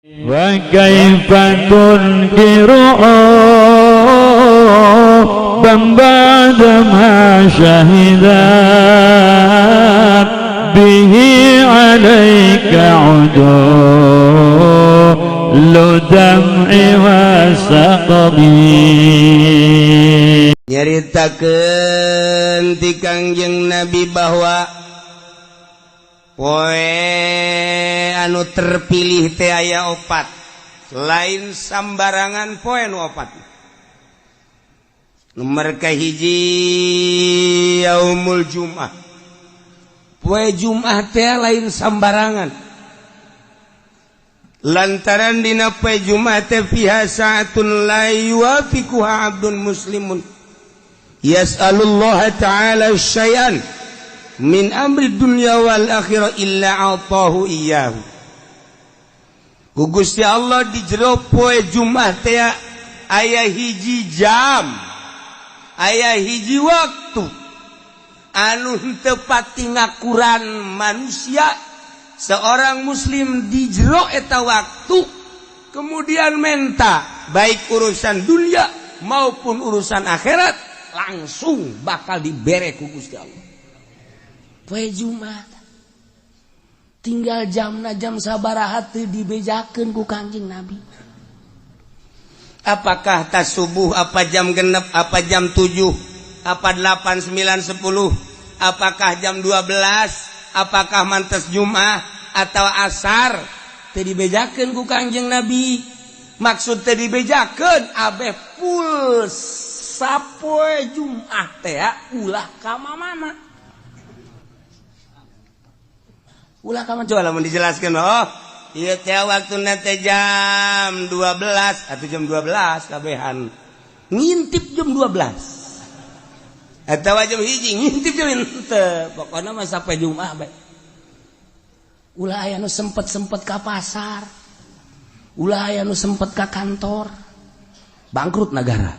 وكيف تنكر حبا بعد ما شهدت به عليك عدول دمع وسقم. Nyaritakeun ti Kangjeng Nabi bahwa poe anu terpilih teh aya opat, lain sambarangan poe nu opat. Nomor kahiji yaumul Jum'ah. Poe Jum'ah teh lain sambarangan, lantaran dina poe Jum'ah teh fiha sa'atun la yuwafiquha 'abdun muslimun yas'alullah ta'ala syai'an min amri dunya wal akhirah illa 'atahu iyyahu. Ku Gusti Allah di jero poe Jumat teh aya hiji jam, aya hiji waktu anu henteu pati ngakuran manusia seorang muslim di jero eta waktu kemudian menta baik urusan dunia maupun urusan akhirat langsung bakal dibere ku Gusti Allah. Poe Jumat tinggal jamna jam sabaraha teu dibejakeun ku Kangjeng Nabi. Apakah tas subuh, apa jam genep, apa jam 7, apa 8, 9, 10, apakah jam 12, apakah mantes Jumat atau asar, teu dibejakeun ku Kangjeng Nabi. Maksud teu dibejakeun abeh full sapoe Jumat teh ulah ka mana. Ulah ka coba lamun dijelaskeun, oh ieu teh waktuna teh jam 12 atau jam 12 kabehan. Ngintip jam 12. Atawa jam 1 ngintip jam henteu. Pokona mah sampai Jumat bae. Ulah aya nu sempet-sempet ka pasar. Ulah aya nu sempet ka kantor. Bangkrut negara.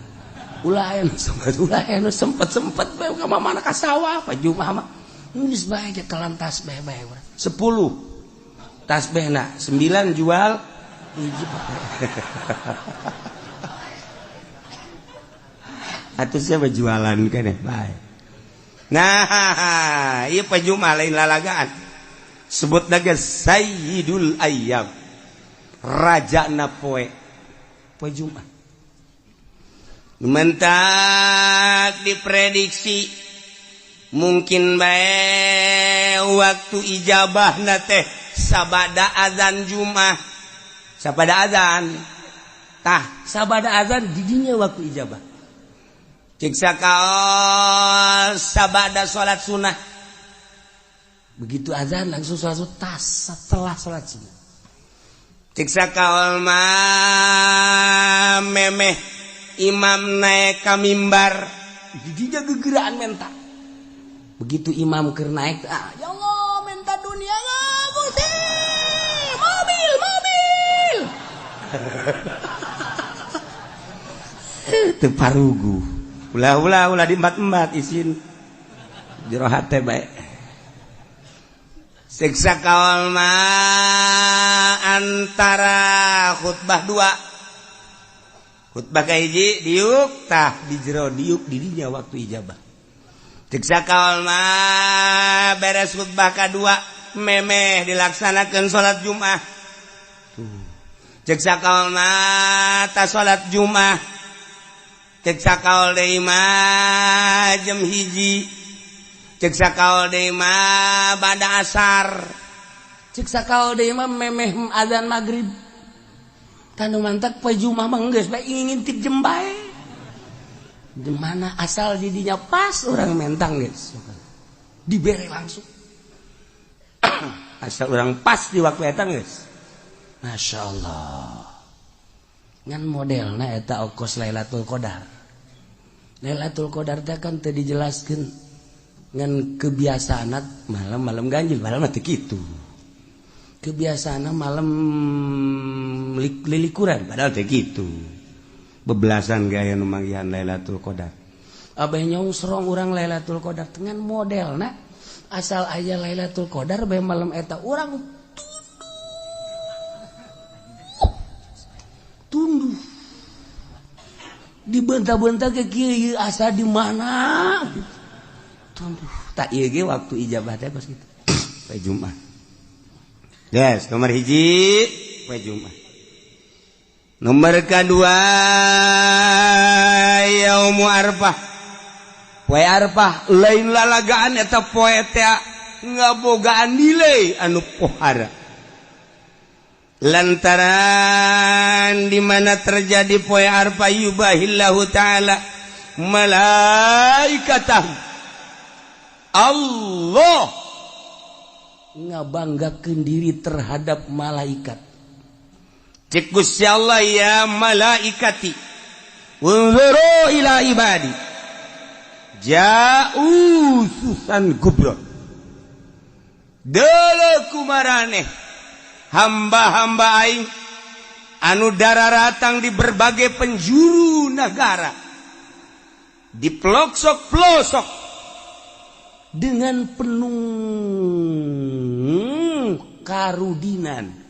Ulah aya nu sempet, ulah aya nu sempet-sempet bae ka mana ka sawah pa Jumat mah. Geus bae telan tasbih bae urang. 10 tasbihna, 9 jual hiji. Atuh siapa jualan keneh bae. Nah, ieu poe Jumat lain lalagaan. Sebut naga Sayyidul Ayyam. Rajana poe. Poe Jumat. Mentak diprediksi mungkin bae waktu ijabah na teh sabada azan Jumat, sabada azan tah sabada azan didinya waktu ijabah. Ciksa kaos sabada salat sunnah, begitu azan langsung salat sunnah tas setelah salat sunnah. Ciksa kaol mah memeh imam naik ka mimbar didinya gegeraan menta. Begitu imam keur naik, ah, ya Allah minta dunia Gusti, mobil, mobil. Teu parugu. Ulah ulah ulah diembat-embat isin. Jero hate bae. Siksa kaol mah antara khutbah dua. Khutbah kahiji diuk tah di jero diuk didinya waktu ijabah. Ciksa kaol mah beres khutbah kadua memeh dilaksanakan salat Jumat. Ciksa kaol mah ta salat Jumat. Ciksa kaol deui mah jam 1. Ciksa kaol deui mah bada asar. Ciksa kaol deui mah memeh azan magrib. Tanu mantak poe Jumat mah geus bae ngintip jem bae. Dimana asal didinya pas orang mentang guys, dibere langsung. Asal orang pas di waktu eta guys. Masya Allah. Ngan modelna eta okos Lailatul Qadar. Lailatul Qadar teh kan teu dijelaskeun ngan kebiasaan malam-malam ganjil, malam mah teu kitu. Kebiasaan malam lilikuran padahal teu kitu. Bebelasan gaya nu manggihan Lailatul Qadar. Abah nyongsrong urang Lailatul Qadar dengan modelna asal aya Lailatul Qadar bae malam eta urang Tunduh. Dibentah-bentah ke kieu asa di mana gitu. Tunduh. Tak ieu ge waktu ijabah teh kos kitu. Poe Jumat. Yes, nomor hiji poe Jumat. Nomor kedua yaumu Arfah. Poe Arfah lain lalagaan eta poe teh ngabogaan nilai anu pohara. Lantaran di mana terjadi poe Arfah yubahillahu taala malaikatah. Allah ngabanggakeun diri terhadap malaikat. Cek Gusti Allah ya malaikati unzuru ila ibadi ja'u susan gubro. Deuleu kumaraneh hamba-hamba aing anu dararatang di berbagai penjuru negara, di pelosok-pelosok dengan penuh karudinan.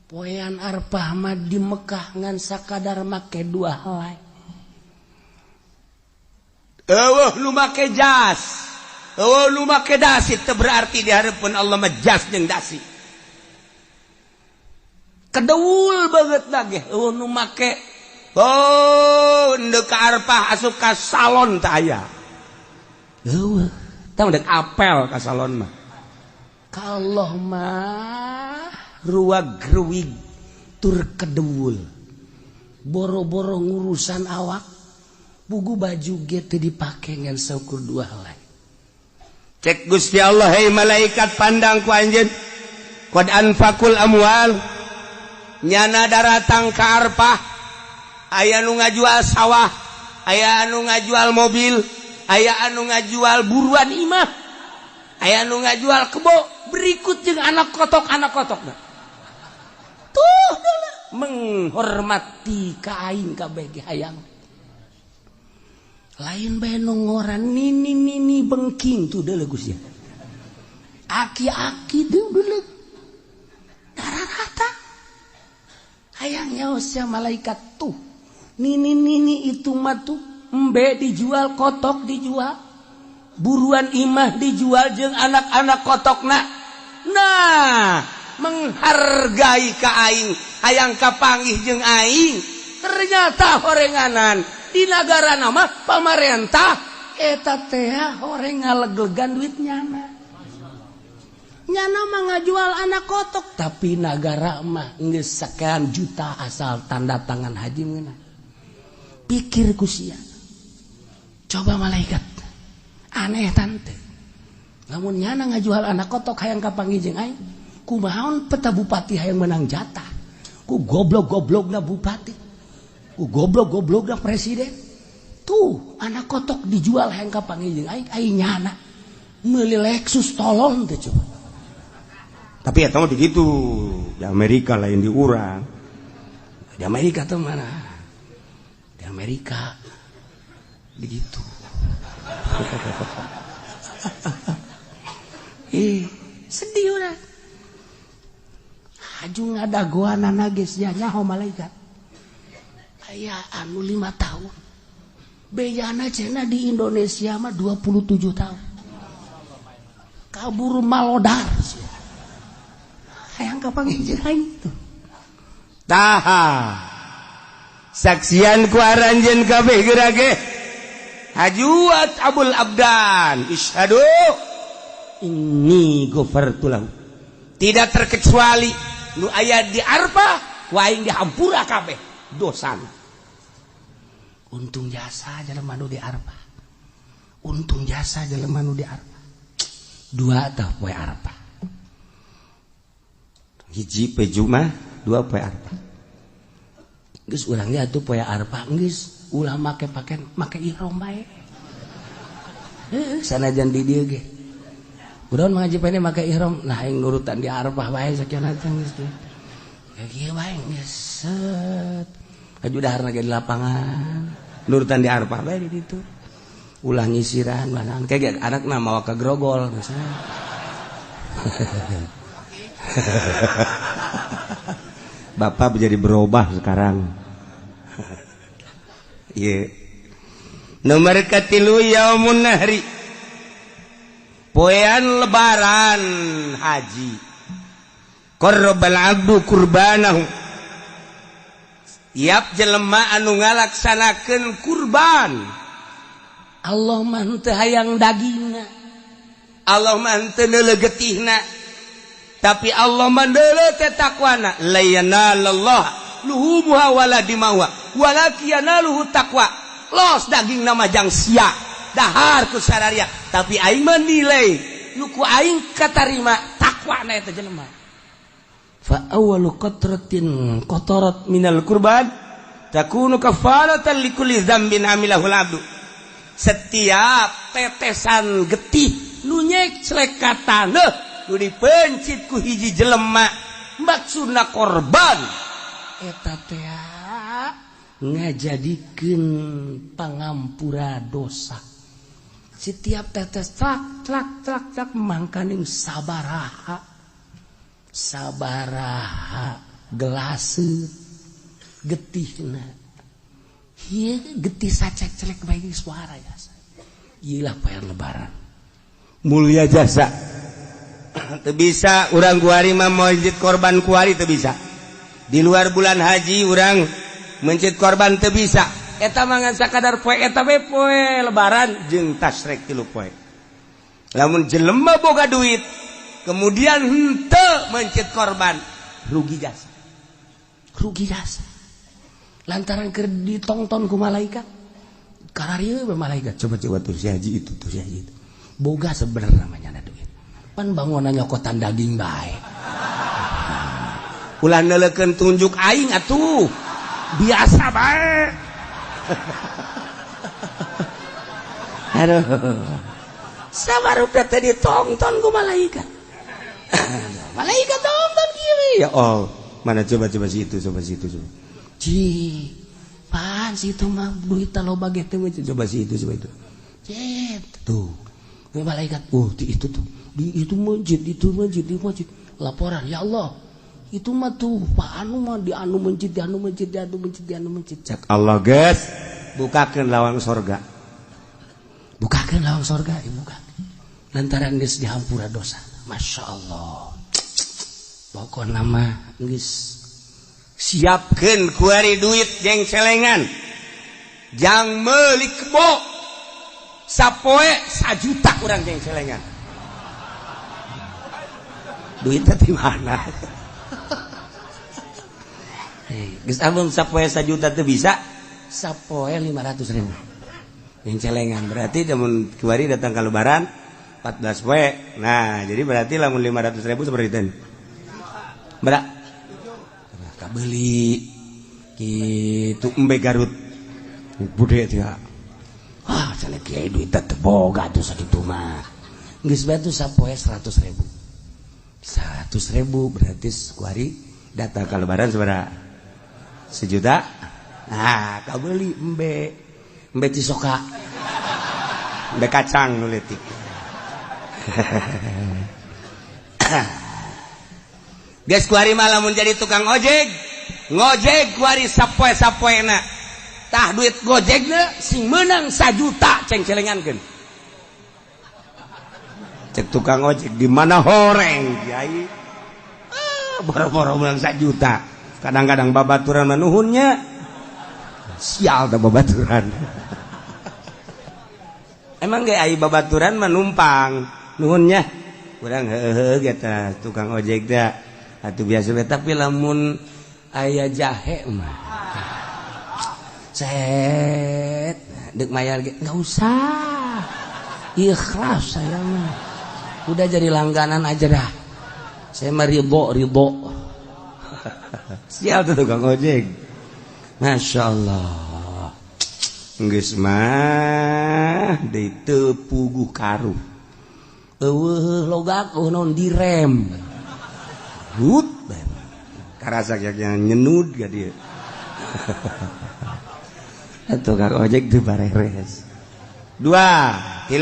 Poean Arfah mah di Mekah ngan sakadar make dua helai. Eueuh nu make jas, eueuh nu make dasi, teu berarti di hareupeun Allah mah jas jeung dasi. Kedeul banget nage eueuh nu make oh ndek ka Arfah asup ka salon teh aya. Eueuh, tah ndek apel ka salon mah. Ka Allah mah ruwag-ruwig tur kedewul. Boro-boro ngurusan awak, bugu baju ge teu dipake ngan saukur dua helai. Cek Gusti Allah, hei malaikat pandang ku anjeun. Qad anfaqul amwal. Nyana daratang ka Arfah, aya nu ngajual sawah, aya anu ngajual mobil, aya anu ngajual buruan imah, aya anu ngajual kebo, berikut jeung anak kotok-anak kotokna. Tuh menghormati ka aing kabeh ge hayang. Lain bae nu ngoran nini-nini bengking tuh deuleu Gusti. Aki-aki deuleu deuleu. Dararata. Hayang nyaos malaikat tuh. Nini-nini itu mah tuh embe dijual, kotok dijual, buruan imah dijual jeung anak-anak kotokna. Nah, menghargai ka aing, hayang kapanggih jeung aing. Ternyata horenganan di nagara nama pamarentah eta teh horeng ngaleglegan duit nyana. Nyana mah ngajual anak kotok, tapi nagara mah geus sekian juta asal tanda tangan haji meunang. Pikir ku sia. Coba malaikat. Aneh tante. Lamun nyana ngajual anak kotok hayang kapanggih jeung aing, kumaha peta bupati hayang menang jatah. Ku goblok-goblokna bupati. Ku goblok-goblokna presiden. Tuh, anak kotok dijual hayang kapanggih jeung aing, aing nyana meuli Lexus tolong teh coba. Tapi ya mah begitu. Di Amerika lain di urang. Di Amerika tuh mana? Di Amerika begitu. Sedih urang. Haju ngadagoanana geus nyaho malaikat. Aya anu 5 tahun. Bejana cenah di Indonesia mah 27 tahun. Kabur malodar. Hayang kapanggih jeung aing tuh. Taha. Saksian ku aranjeun kabeh geura ge. Hajuat Abul Abdan isyhadu inni ghafartu lahu. Tidak terkecuali nu aya di Arfah ku aing dihampura kabeh dosana. Untung jasa jelema nu di Arfah. Untung jasa jelema nu di Arfah. Dua tah poe Arfah. Hiji poe Jumat, dua poe Arfah. Geus urang ge atuh poe Arfah geus ulah make pakaian make ihram bae. Heuh, sanajan di dieu ge. Urang ngaji pene make ihram, nah aing nurutan di Arfah bae sakieu teh geus teh. Kieu bae geus set. Aju daharna ge di lapangan. Nurutan di Arfah bae di ditu. Ulah nyisiran mana kayak anakna mawa ka grogol misalnya. Bapak menjadi berubah sekarang. Iya. Nomor katilu yaumun nahri. Poean lebaran haji. Qarrabal abdu kurbanahu. Tiap jelema anu ngalaksanakeun kurban, Allah mah henteu hayang dagingna, Allah mah henteu neuleuh getihna, tapi Allah mah neuleuh teh takwana. La yanalallah luhumuha wala dimawa walakin yanaluhu taqwa. Los daging nama jang sia dahar ku sararia, tapi aing mah nilai nu ku aing katarima takwana eta jelema. Fa awwalu qatratin qatarat minal kurban takunu kafaratan likulli dzambin amilahul abdu. Setiap tetesan getih nu nyeclek ka taneuh nu dipencit ku hiji jelema maksudna korban eta teh ngajadikeun pangampura dosa. Setiap tetes tlak tlak tlak tlak mangkaning sabaraha sabaraha gelase getihna. Ieu getih sacek-celek bae suara jasa. Ieu lah poean lebaran. Mulia jasa. Teu bisa urang kuari mah mencit korban kuari teu bisa. Di luar bulan haji urang mencit korban teu bisa. Eta mah ngan sakadar poe eta we poe lebaran jeung tasrek 3 poe. Lamun jelema boga duit kemudian henteu mencit korban, rugi jasa. Rugi jasa. Lantaran keur ditongton ku malaikat. Kararieu we malaikat. Coba-coba tuh si haji itu, tuh si haji itu. Boga sebenarnya namanya duit. Pan bangunan nyokotan daging bae. Ulah neuleukeun tunjuk aing atuh. Biasa bae. Aduh. Sabarupa teh ditongton ku malaikat. Malaikat tonton kieu. Ya Allah, mana coba-coba si itu, coba si itu, coba. Ci, pan si itu mah duit loba ge teh coba si itu, coba itu. Cet, tuh. Malaikat, oh di itu tuh, di itu masjid, itu masjid, di masjid. Laporan, ya Allah, itu mah tuh Pak anu mah di anu masjid, di anu masjid, di anu masjid, di anu masjid. Cak Allah geus, bukakeun lawang sorga. Bukakeun lawang sorga, dibuka. Lantaran geus dihampura dosa. Masya Allah. Pokokna mah geus siapkeun kuari duit jeung celengan. Jang meuli kebo. Sapoe 1 juta kurang jeung celengan. Duitnya di mana? Geus amun sapoe 1 juta teu bisa, sapoe 500.000. Jeung celengan berarti lamun kuari datang ka lebaran 14 poe. Nah, jadi berarti lamun 500.000 seperti itu. Berak. Kabeli kitu embe Garut. Bude teh. Ah, cenah kiai duit teh boga tuh sakitu mah. Geus bae tuh sapoe 100.000. 100.000 berarti kuari datang ka lebaran sabaraha? 1 juta. Nah, kabeli embe. Embe cisoka. Embe kacang nu leutik. Geus kuari mah lamun jadi tukang ojek, ngojek kuari sapoe-sapoena. Tah duit gojekna sing meunang 1 juta ceng-celengankeun. Cek tukang ojek di mana horeng kiai. Ah, boro-boro meunang 1 juta. Kadang-kadang babaturan manuhunnya. Sial teh babaturan. Emang ge ai babaturan mah numpang nuhunnya. Urang heuheuh ge tah tukang ojek teh. Atuh biasa we, tapi lamun aya jahe mah set dek mayar ge enggak usah, ikhlas saya mah, udah jadi langganan aja dah, saya mah ridho ridho. Sial tuh tukang ojek. Masya Allah. Geus mah deui teu puguh karuh. Eueuh logak eueuh naon direm. Hut karasa yang nyenud ga dia. Tukang ojek tuh bareres. 2, 3,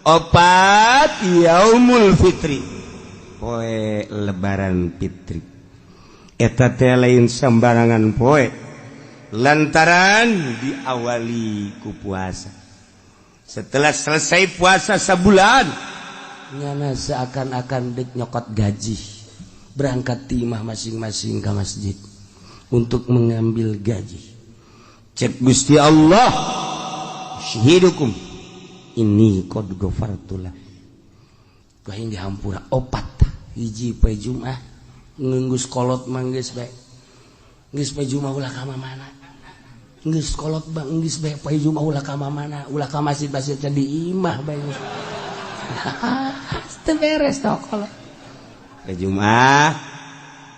4 yaumul fitri. Poe lebaran fitri. Eta teh lain sembarangan poe lantaran diawali ku puasa. Setelah selesai puasa sebulan nyana seakan-akan dek nyokot gaji, berangkat timah masing-masing ke masjid untuk mengambil gaji. Cek Gusti Allah, syahidukum ini qad ghafartulah. Ku aing dihampura opat hiji poe Jumat ngenggus kolot mah geus bae. Geus poe Jumat ulah ka mana? Geus kolot bang geus bae poe Jumat ulah ka mana? Ulah ka masjid-masjid di imah bae. Teu beres tah kolot. Poe Jumat,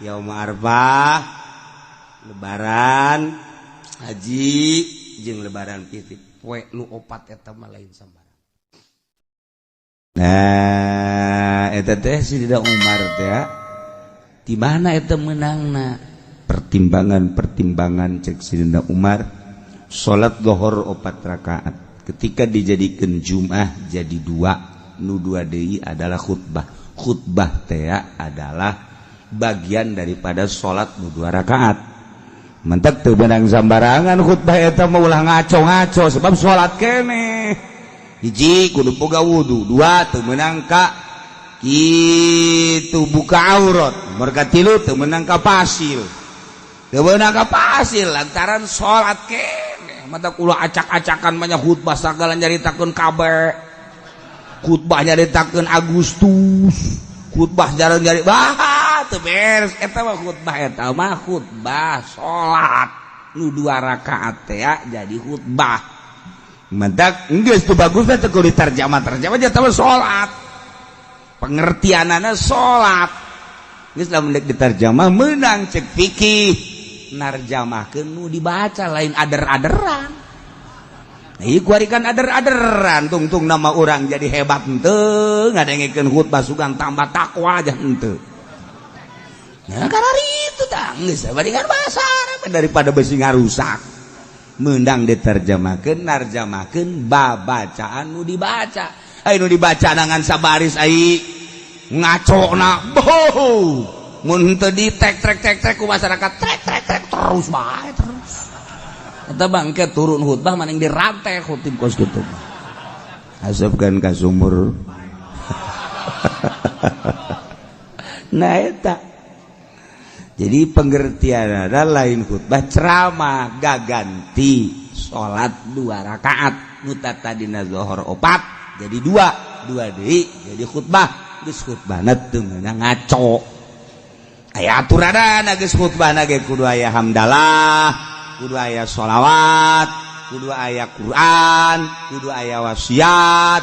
yaum Arfah, lebaran haji jeung lebaran fitri. Poe nu opat eta mah lain sambarang. Nah, eta teh Sidina Umar teh di mana eta meunangna? Pertimbangan-pertimbangan cek Sidina Umar, salat zuhur 4 rakaat. Ketika dijadikan Jumat jadi 2, nu 2 deui adalah khutbah. Khutbah teh adalah bagian daripada salat nu 2 rakaat. Mentek teu beunang sambarangan khutbah eta mah ulah ngaco-ngaco sebab salat keneh. Hiji kudu boga wudu, 2 teu meunang ka kitu buka aurat, merga 3 teu meunang ka pasil. Teu meunang ka pasil lantaran salat keneh. Mata ulah acak-acakan banyak khutbah sagala nyaritakeun kabeh. Khutbah nyaritakeun Agustus, khutbah jarang nyari bah teu beres eta mah khutbah eta mah khutbah salat nu 2 rakaat teh jadi khutbah. Mentak geus teu bagus teh kudu diterjemah-terjemah eta mah salat. Pengertianana salat. Geus lamun deuk diterjemah meunang cek fikih narjamahkeun nu dibaca lain ader-aderan. Ieu kuari kan ader-aderan tungtung nama orang jadi hebat henteu ngadengekeun khutbah sugan tambah takwa aja henteu. Nah karena itu tah geus bandingan bahasa Arab daripada besi ngarusak. Meundang diterjemahkeun narjamahkeun babacaan nu dibaca. Ai nu dibaca dengan sabaris ai ngacona boh. Mun henteu di tek trek tek trek ku masyarakat trek trek trek terus bae terus. Eta bangke turun khutbah maning dirantai khutib kos kitu. Asupkeun ka sumur. Nah eta. Jadi pengertian ada lain khutbah ceramah gaganti salat 2 rakaat nu tadina zuhur 4 jadi 2, 2 deui jadi khutbah. Geus khutbahna teu meunang ngaco. Aya aturanana geus khutbahna ge kudu aya hamdalah, kudu aya sholawat, kudu aya Quran, kudu aya wasiat,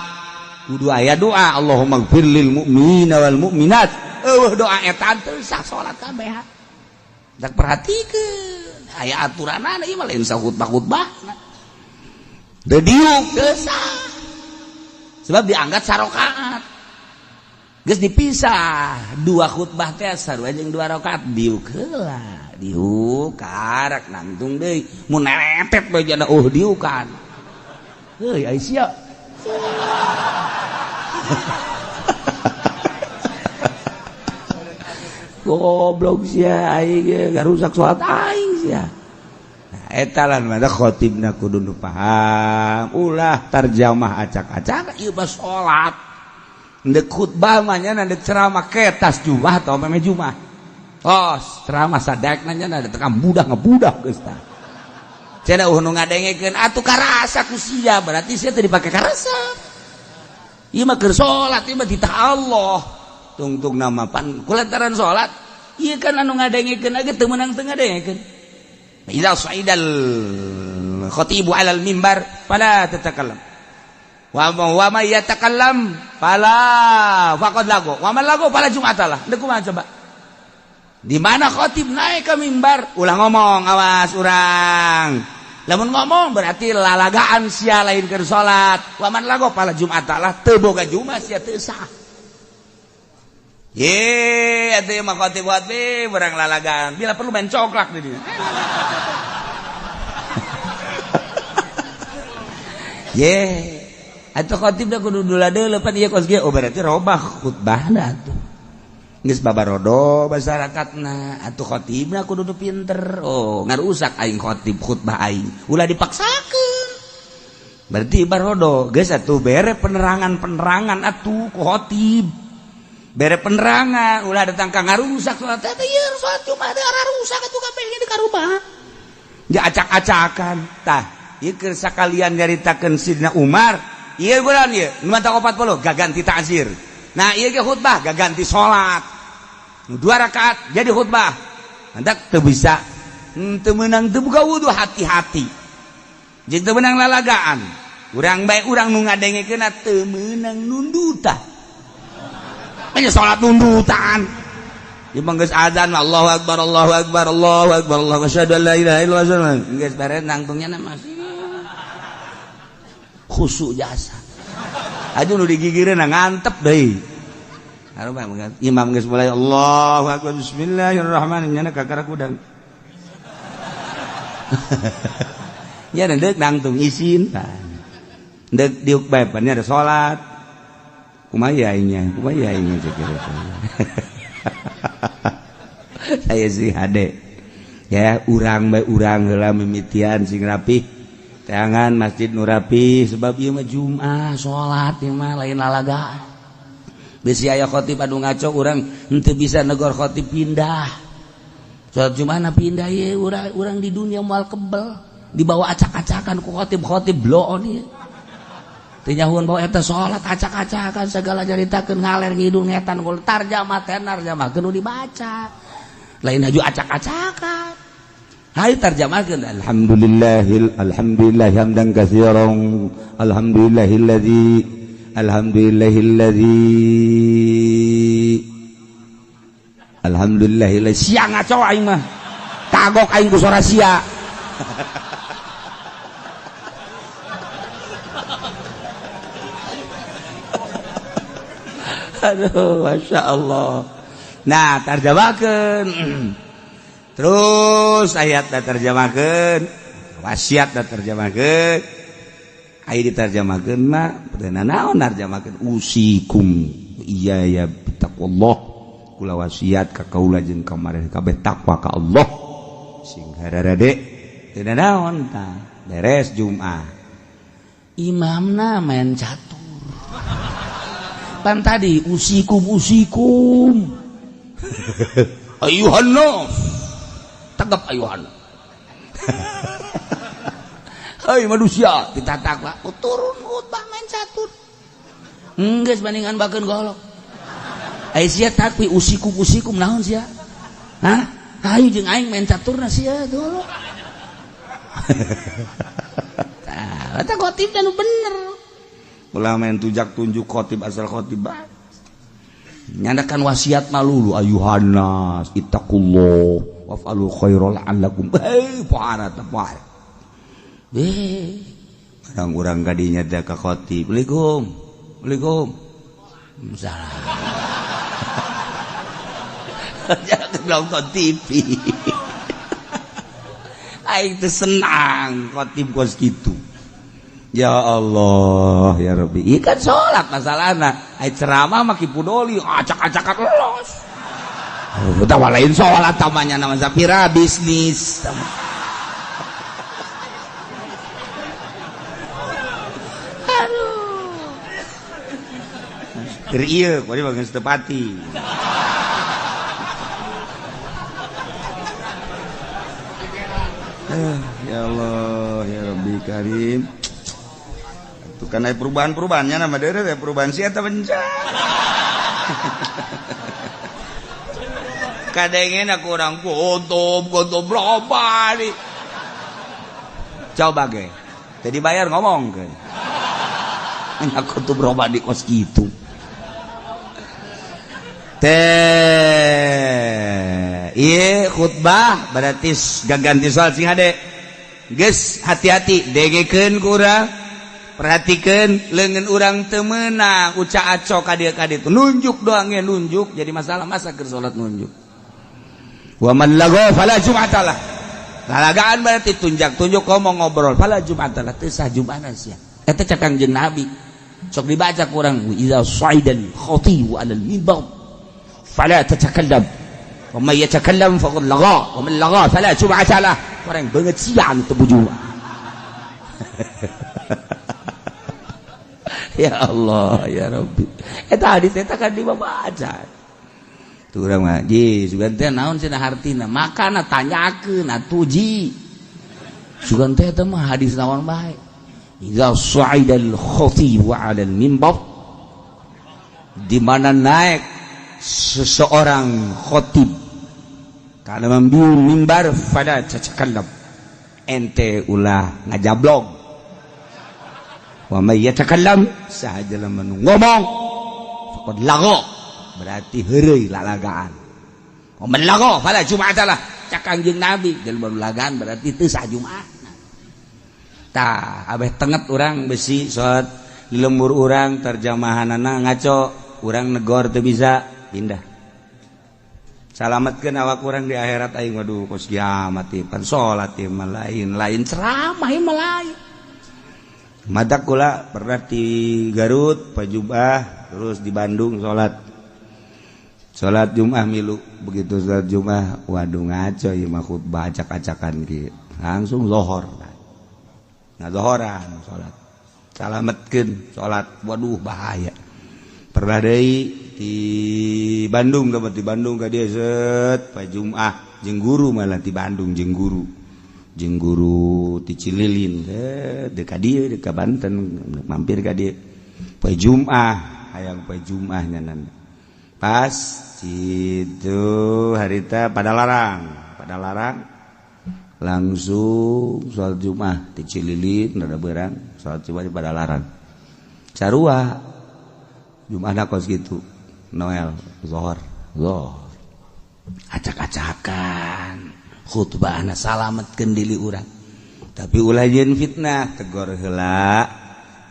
kudu aya doa Allahumma gfir lil mu'minina wal mu'minat. Eueuh doa eta teu sah salat kabeh. Dak perhatikeun aya aturanana ieu mah lain sah khutbah-khutbah. Teu diuk teu sah. Sebab dianggap sarokaat. Geus dipisah 2 khutbah teh sarua jeung 2 rakaat diuk heula. Diuk karak nangtung deui mun neretet bae jana diukan. Heuy ai sia. Goblok sia aing ge ngarusak salat aing sia. Nah eta lah mah khotibna kudu nu paham, ulah tarjamah acak-acak ieu mah salat. Ndek khutbah mah nya ndek ceramah ketas jumah atau meme jumah. Oh, ceramah sadekna nya da tekam budak ngebudak geus tah. Cenah eueuh nu ngadengekeun atuh karasa ku sia, berarti sia teu dipake karasa. Ieu mah keur salat, ieu mah titah Allah. Tungtung nama pan kulantaran salat, ieu kan anu ngadengekeun ge teu meunang teu ngadengekeun. Idza sa'idal khatibu 'alal mimbar fala tatakallam. Wa ma yatakallam fala faqad lagu. Wa man lagu fala jum'atalah. Deuk kumaha coba? Di mana khotib naik ke mimbar, ulah ngomong awas urang. Lamun ngomong berarti lalagaan sia lain keur salat. Wa man lagu fala jum'atalah teu boga jumat sia teu sah. Ye, atuh mah khotib khotib urang lalagaan. Bila perlu main coklak di dieu. Ye, atuh khotib da kudu dula deuleu pan ieu kos ge. Oh berarti robah khutbahna atuh. Geus babarodo masyarakatna atuh khotibna kudu nu pinter. Oh, ngarusak aing khotib khutbah aing. Ulah dipaksakeun. Berarti barodo geus atuh bere penerangan-penerangan atuh ku khotib. Bere penerangan ulah datang ka ngarusak salat teh ieu salat Jumat teh rusak atuh kabeh di karubah. Ja acak-acakan tah ieu keur sakalian nyaritakeun Sidna Umar. Ieu bulan ieu nu mata 40 gaganti ta'zir. Nah ieu ge khutbah gaganti salat. 2 rakaat jadi khutbah. Hendak teu bisa teu meunang teu buka wudu hati-hati. Jeung teu meunang lalagaan. Urang bae urang nu ngadengekeunna teu meunang nundutan. Nya salat nundutan. Ieu mah geus azan Allahu akbar Allahu akbar Allahu akbar Allahu asyhadu an la ilaha illallah. Geus beres nangtungnya mah khusyuk jasa. Aduh nu digigireun ngantep deui. Imam geus mulai Allahu akbar bismillahirrahmanirrahim nyana kakara kudang. Nya deuk nangtung isin. Deuk diuk bae pan ada salat. Kumaha aingnya? Kumaha aingnya cek. Saya sih hade. Ya urang bae urang heula mimitian sing rapih. Teangan masjid nu rapi sebab ieu mah Jumat salat ieu mah lain lalagaan. Bisi aya khotib anu ngaco urang henteu bisa negor khotib pindah. Salat Jumat na pindah ieu urang di dunia moal kebel dibawa acak-acakan ku khotib-khotib bloon ieu. Teu nyahuan bawa eta salat acak-acakan segala nyaritakeun ngaler ngidul ngetan gol tarjamah tenar tarjamahkeun nu dibaca. Lain haju acak-acakan. Hayu tarjamahkeun alhamdulillahil alhamdulillah hamdan katsiran alhamdulillahilladzi alhamdulillahilladzi alhamdulillahilladzi siang ngaco aing mah kagok aing ku sora sia. Aduh Masya Allah. Nah tarjamahkeun terus ayat da terjemahkeun wasiat da terjemahkeun aya diterjemahkeun mah teu naon narjemahkeun usikum iya ya taqwallah kula wasiat ka kaula jeung ka maraneh kabeh takwa ka Allah sing hararade teu naon tah beres Jumat imamna main catur pan tadi usikum usikum ayuhan nas tegap ayuhan. Hai manusia ditatak lah turun khutbah main catur geus bandingan bakeun golok ai sia takwi usikum usikum naon sia hah hayu jeung aing main caturna sia golok. Tah eta khotib nu bener ulah main tujak tunjuk khotib asal khotib bae nyandakan wasiat malulu ayuhan nas ittaqullah waf'alu khairal la'allakum hei pohara teh poe barang urang kadinya teh ka khotib Assalamualaikum Assalamualaikum salah. Jangan nonton TV aing teh senang khotib kos kitu. Ya Allah ya Rabbi ieu kan salat masalahna ai ceramah mah kipudoli acak-acakan los. Udah lain sholat tamanya nama Zapira bisnis. Aduh. Keur ieu kuari bageun tepati. Ya Allah ya Rabbi Karim. Tuh kan aya perubahan-perubahannya nama deure teh perubahan sia eta benca. Kadangnya aku orang gotob gotob berapa nih coba ge jadi bayar ngomong ke aku tuh berubah di kos gitu teh iya khutbah berarti gak ganti soal sing hade geus hati-hati dengekeun ku urang perhatikeun leungeun urang teu meunang uca aco ka dieu ka ditu nunjuk doang ge nunjuk jadi masalah masa keur salat nunjuk. Wa man lago fala jum'atalah. Lalagaan berarti tunjak-tunjuk ngomong ngobrol fala jum'atalah teu sah jum'ana sia. Eta cek Kangjeng Nabi. Sok dibaca kurang idza sa'idal khatibu 'alal mimbar Fala tatakallam. Wa may yatakallam faqad lagha, wa man lagha fala jum'ata lah. Orang banget sia anu teu bujuma. Ya Allah, ya Rabbi. Eta hadis eta kan dibaca. Tuh urang mah, ji sugan teh naon cenah hartina? Makana tanyakeun atuh ji. Sugan teh eta mah hadis naon bae. Idza sa'ida al-khatib 'ala al-mimbar, di mana naik seseorang khatib kana mambiu mimbar, fala tatakallam, ente ulah ngajablog. Wa may yatakallam, saha jelema nu ngomong, faqad lagha, berarti heureuy lalagaan. Wa man lagha fala jum'ata lah. Cak Kangjeng Nabi, jelema nu lagaan berarti teu sah Jumat. Tah abeh tenget urang besi salat di lembur urang terjemahanana ngaco, urang negor teu bisa pindah. Salametkeun awak urang di akhirat aing, waduh kos kiamat ieu pan salat ieu mah lain, lain ceramah ieu mah lain. Madak kula pernah di Garut Pajubah, terus di Bandung salat. Salat Jumat milu, begitu salat Jumat waduh ngaco ieu mah khutbah acak-acakan kieu. Langsung lohor. Ngazohoran salat. Salametkeun salat, waduh bahaya. Pernah deui di Bandung, tempat di Bandung ka dieu set Jumat jeung guru malah di Bandung jeung guru. Jeung guru ti Cililin teh ka dieu ka Banten mampir ka dieu. Poe Jumat, hayang poe Jumat nyanan. Pas situ harita pada larang langsung sholat Jumat di Cililin rada berang sholat Jumat di Padalarang sarua Jumatna kos gitu Noel zohor zohor acak-acakan khutbahna salametkeun diri urang tapi ulah jeung fitnah tegor heula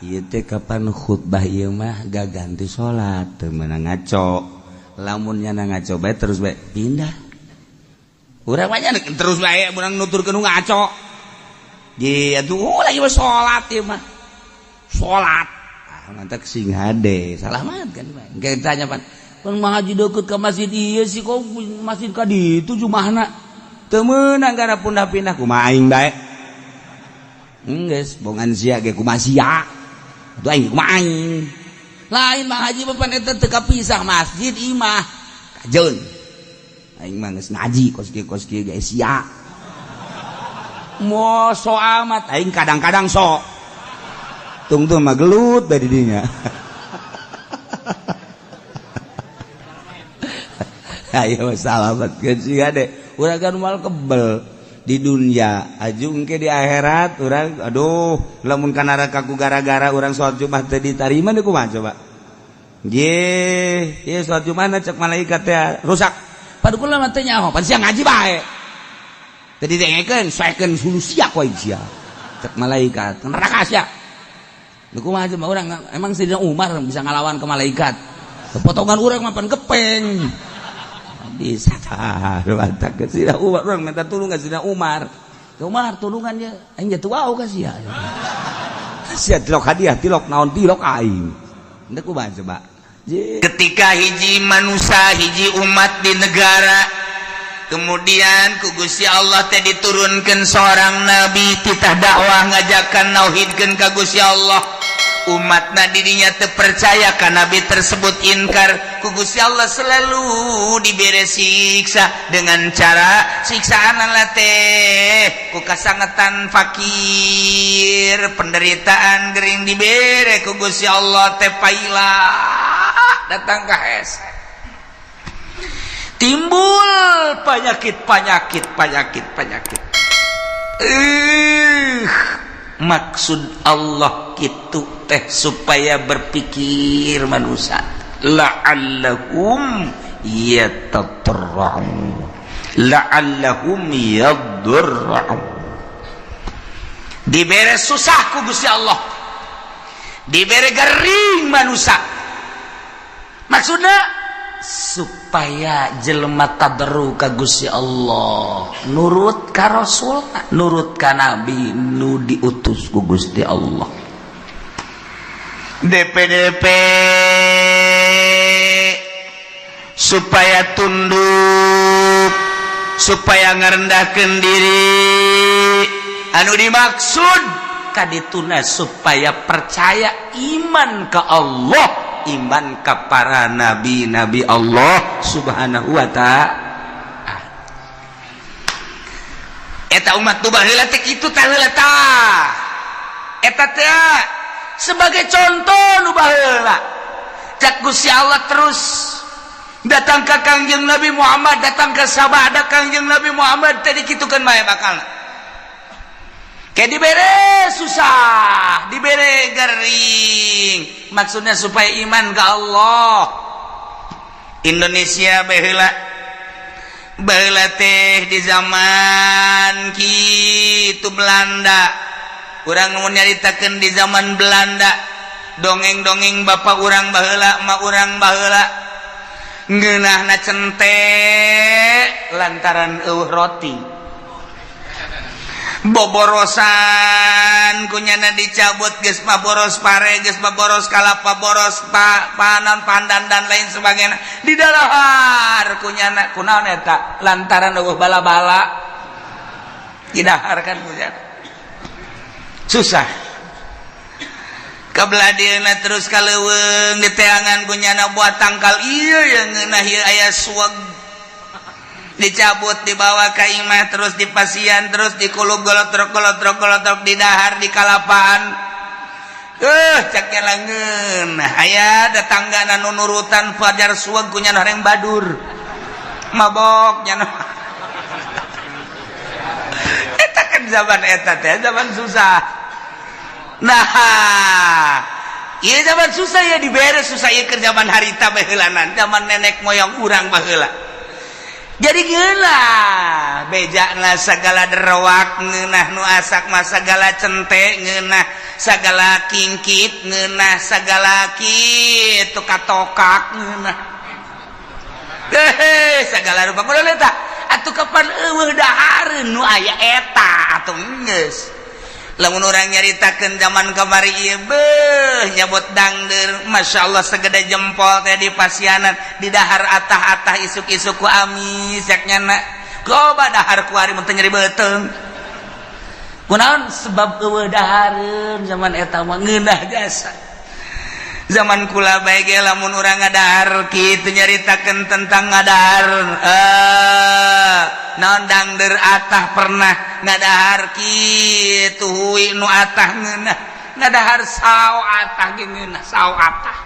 ieu teh kapan khutbah ieu mah gaganti salat teu meunang ngaco lamun nyana ngaco bae terus bae pindah. Urang mah terus bae urang nuturkeun nu ngaco. Di atuh lagi mah salat ieu mah. Salat. Ah mantak sing hade, salah banget kan bae. Engke ditanya pan, "Pan ngaji deukeut ka masjid ieu sih kok masjid ka ditu jumahna?" Teu meunang gara pindah-pindah kumaha aing bae. Enggeus bongan sia ge kumaha sia. Atuh aing kumaha aing. Lain mah haji pan eta teu kapisah masjid imah. Kajeun. Aing mah geus ngaji kos kieu ge sia. Mo so amat aing kadang-kadang sok. Tungtung mah gelut bae di dinya. Ayo salametkeun sia de. Urang kan moal kebel di dunia ajung ke di akhirat urang aduh lamun ka neraka ku gara-gara urang salat Jumat teu ditarima deui kumaha coba. Ye, ieu salat Jumat cek malaikat teh rusak. Padukula mah teh nyaho, pan sia ngaji bae. Teu didengekeun, soekeun sulu sia ku aing sia. Cek malaikat, neraka sia. Leu kumaha mah urang emang Sayyidina Umar bisa ngalawan ke malaikat. Potongan urang mah pan gepeng. Bisa tah, mantap ke Sayyidina Umar, urang minta tulung ka Sayyidina Umar. Umar tulungan ye, aing jatuh wau ka sia. Sia tilok hadiah, tilok naon tilok aing. Henteu kumaha coba. Ketika hiji manusia hiji umat di negara kemudian ku Gusti Allah teh diturunkan seorang nabi titah dakwah ngajakan nauhidkeun ka Gusti Allah, umatna dirinya terpercaya ka nabi tersebut inkar ku Gusti Allah selalu dibere siksa dengan cara siksaan teh ku kasangetan fakir penderitaan gering dibere ku Gusti Allah teh paila datang ke hese timbul penyakit penyakit penyakit penyakit. Maksud Allah gitu teh supaya berpikir manusia la'allahum yatatarra'un la'allahum yadurra'un. Dibere susah ku Gusti Allah, dibere gering manusia, maksudnya supaya jelema tadarru ka Gusti Allah, nurut ka Rasul, nurut ka Nabi nu diutus ku Gusti Allah. DPDP Supaya tunduk, supaya ngarendahkeun diri. Anu dimaksud kadituna supaya percaya, iman ke Allah, iman ke para nabi-nabi Allah Subhanahu wa Ta'ala. Eta umat nu baheula teh kitu tah heula tah. Eta teh sebagai contoh nu baheula. Cak Gusti Allah terus datang ke Kangjeng Nabi Muhammad, datang ke sabada Kangjeng Nabi Muhammad tadi, kitu kan bae bakal. Kayak dibere susah, dibere gering. Maksudnya supaya iman ke Allah. Indonesia baheula, baheula teh di zaman kitu Belanda. Urang mau nyaritakeun di zaman Belanda, dongeng-dongeng bapak urang baheula, emak urang baheula, ngeunahna cente lantaran euweuh roti, boborosan kunyana dicabut, geus mah boros pare, geus mah boros kalapa, boros panan, pandan, dan lain sebagainya di dalahar kunyana. Kunaon eta? Lantaran euweuh bala-bala didahar kan kunyana, susah. Kebelah dieuna terus ka leuweung, diteangan kunyana buat tangkal ieu yang ngeunah ieu, aya suweg, dicabut, dibawa ke imah, terus dipasian, terus dikulub, golotrok golotrok golotrok, didahar di kalapaan. Caknya langeun aya tetangga nu nurutan fajar suweg kunyana, horeng badur mabok nyana. Eta kan zaman eta teh zaman susah. Nah, iya, zaman susah ya, dibere susah ya ke zaman harita baheulanan, zaman nenek moyang urang baheula. Jadi ngeunah bejana segala derwak, ngeunah nu asak mah segala cente ngeunah, segala kingkit ngeunah, segala kitu katokak ngeunah, hehe, segala rupa. Kunaon eta atuh? Kapan euweuh dahareun nu aya eta atuh geus. Lamun urang nyaritakeun zaman kamari ieu, beuh, nyabot dangder, Masya Allah, segede jempol teh di pasianan, di dahar atah-atah, isuk-isuk ku amis yak nyana loba dahar. Kuari mun teu nyeri beuteung, kunaon? Sebab euweuh dahareun zaman eta mah, ngeunah jasa. Zaman kula bae ge lamun urang ngadahar kitu, nyaritakeun tentang ngadahar naon, dangder atah, pernah ngadahar kitu, hui nu atah ngeunah, ngadahar sao atah ge ngeunah, sao atah.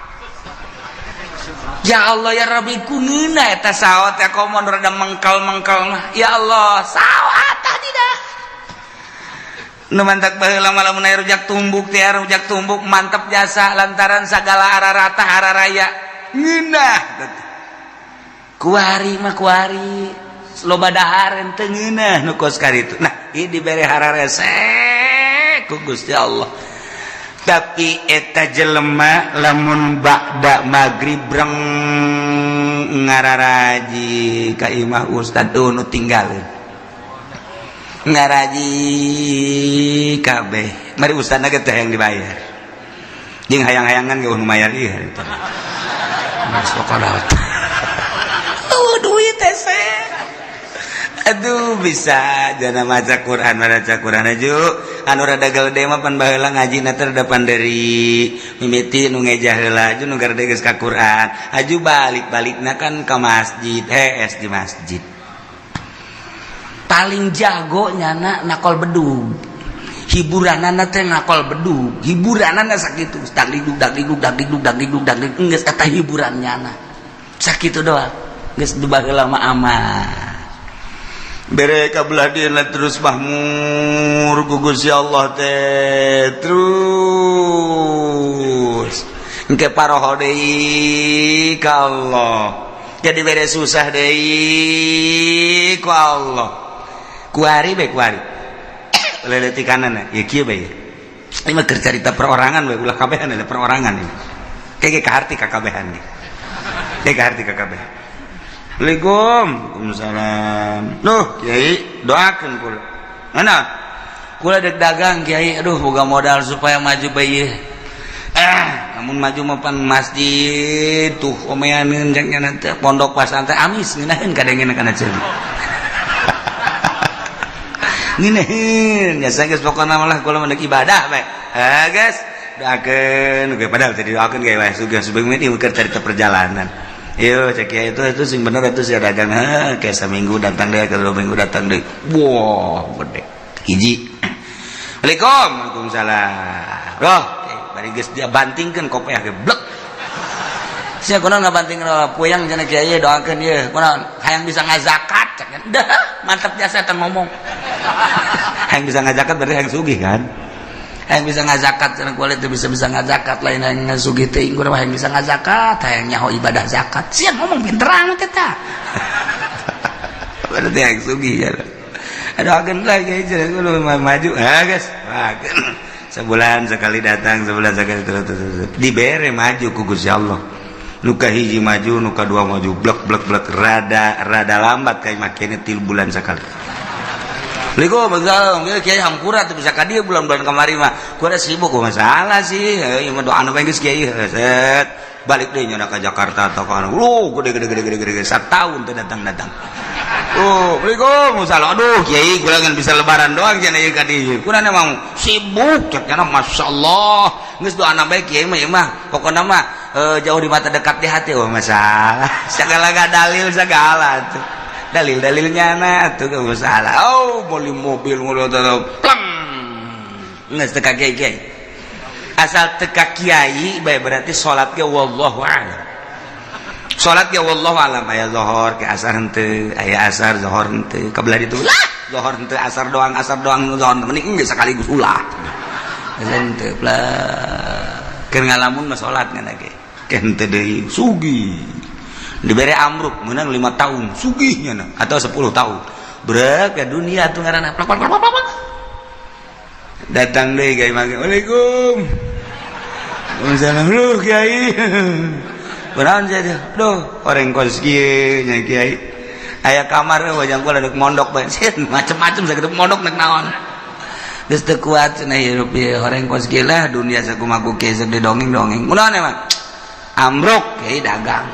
Ya Allah ya Rabbi, ku ngeunah eta sao teh, komo rada mengkal-mengkal mah. Ya Allah, sao atah tidak. Nu mantak baheula mah lamun aya rujak tumbuk teh, rujak tumbuk mantep jasa, lantaran sagala ararata araraya ngeunah. Kuari mah, kuari loba dahar teu ngeunah nu kos karitu. Nah, ieu dibere hararese ku Gusti Allah. Tapi eta jelema lamun ba'da magrib breng ngararaji ka imah ustad nu tinggalin, ngaraji kabeh, mari ustadna ge teh yang dibayar jeung hayang-hayangan ge nu mayar ieu harita. Mas pokona oh duit teh. Aduh, bisa jana maca Quran, maca Quran aju anu rada gede mah pan baheula ngaji na teh rada panderi, mimiti nu ngejah heula, aju nu garede geus ka Quran, aju balik-balikna kan ka masjid, hees di masjid. Paling jago nyana nakol bedug, hiburanana teh nakol bedug, hiburanana sakitu, dagdikduk dagdikduk dagdikduk dagdikduk dagdikduk, geus eta hiburan nyana sakitu doang. Geus baheula mah aman. Bere kabelah dieuna terus mahmur ku Gusti Allah teh, terus engke paroho deui ka Allah, jadi bere susah deui ku Allah. Kuari bae, kuari leletikanana ya kieu bae. Ini mah keur carita perorangan bae, ulah kabehan, ada perorangan ini kayak kaharti ka kabehan ge, kayak kaharti ka kabehan. Assalamualaikum. Waalaikumsalam. Duh, Kiai, doakeun kula. Mana? Kula dek dagang, Kiai. Aduh, boga modal supaya maju bae. Lamun maju mapan masjid tuh omeaneun cek nya teh pondok pasantren amis ngeunaheun kadengena kana ceuli. Ngeunaheun jasa geus pokona malah kula mah ibadah bae. Ah geus doakeun ge padahal teh didoakeun ge wae sugih sebeuh ieu keur carita perjalanan. Yo cek kiai itu sing bener atuh sia dagang heuh kayak saminggu datang deui ke 2 minggu datang deui. Wah, gede. Hiji. Assalamualaikum. Waalaikumsalam. Roh, bari geus dia bantingkeun kopiah ge blek. Sia kunaon ngabantingkeun puyang cenah kiai doakeun ieu. Kunaon hayang bisa ngazakat cek. Dah, mantap jasa teh ngomong. Hayang bisa ngazakat berarti hayang sugih kan? Hayang bisa ngazakat cenah kulit teh bisa-bisa ngazakat lain hayang ngasugih teuing kunaon hayang bisa ngazakat, hayang nyaho ibadah zakat. Sia ngomong pinter amat eta. Berarti hayang sugih ya. Doakeun lah kiai cenah kudu maju. Ah geus. Sebulan sekali datang, sebulan sekali terus terus. Dibere maju ku Gusti Allah. Nuka hiji maju, nuka dua maju, blek blek blek rada rada lambat kayak makanya 3 bulan sekali. Assalamualaikum, ya kiai hampura tuh bisa ka dieu bulan-bulan kamari mah. Kuda sibuk masalah sih. Ieu mah doana bae geus kiai set. Balik deui nya ka Jakarta atau ka lu gede gede gede gede gede satahun teu datang-datang. Oh, Assalamualaikum, salah. Aduh, kiai kula ngan bisa lebaran doang cenah ieu ka dieu. Kuna emang sibuk cek nya masyaallah. Geus doana bae kiai mah ieu mah. Pokona mah jauh di mata dekat di hati. Oh, masalah. Segala dalil segala tuh. Dalil-dalilnya na tuh gak masalah. Oh, beli mobil mobil pleng. Geus teu ka kiai. Asal teka kiai bae berarti salat ge wallahu a'lam. Salat ge wallahu a'lam aya zuhur ke asar henteu, aya asar zuhur henteu. Kabelah ditu lah, zuhur henteu asar doang zuhur mending geus sekaligus ulah. Henteu plek. Keur ngalamun mah salat ngan ge. Ke henteu deui sugih. Dibere amruk menang 5 tahun sugihnya na atau 10 tahun. Brek ke dunia tuh ngaranna plak plak plak plak. Datang deui kiai mah. Waalaikum. Waalaikumsalam. Lu kiai. Benaon sia Duh, orang kos kieu nya kiai. Aya kamar wajang kula deuk mondok bae. Macem-macem sakitu mondok nek naon. Geus teu kuat cenah hirup ieu orang kos kieu lah dunia sakumaha ku kieu sok didongeng-dongeng. Kunaon emang? Amruk kiai dagang.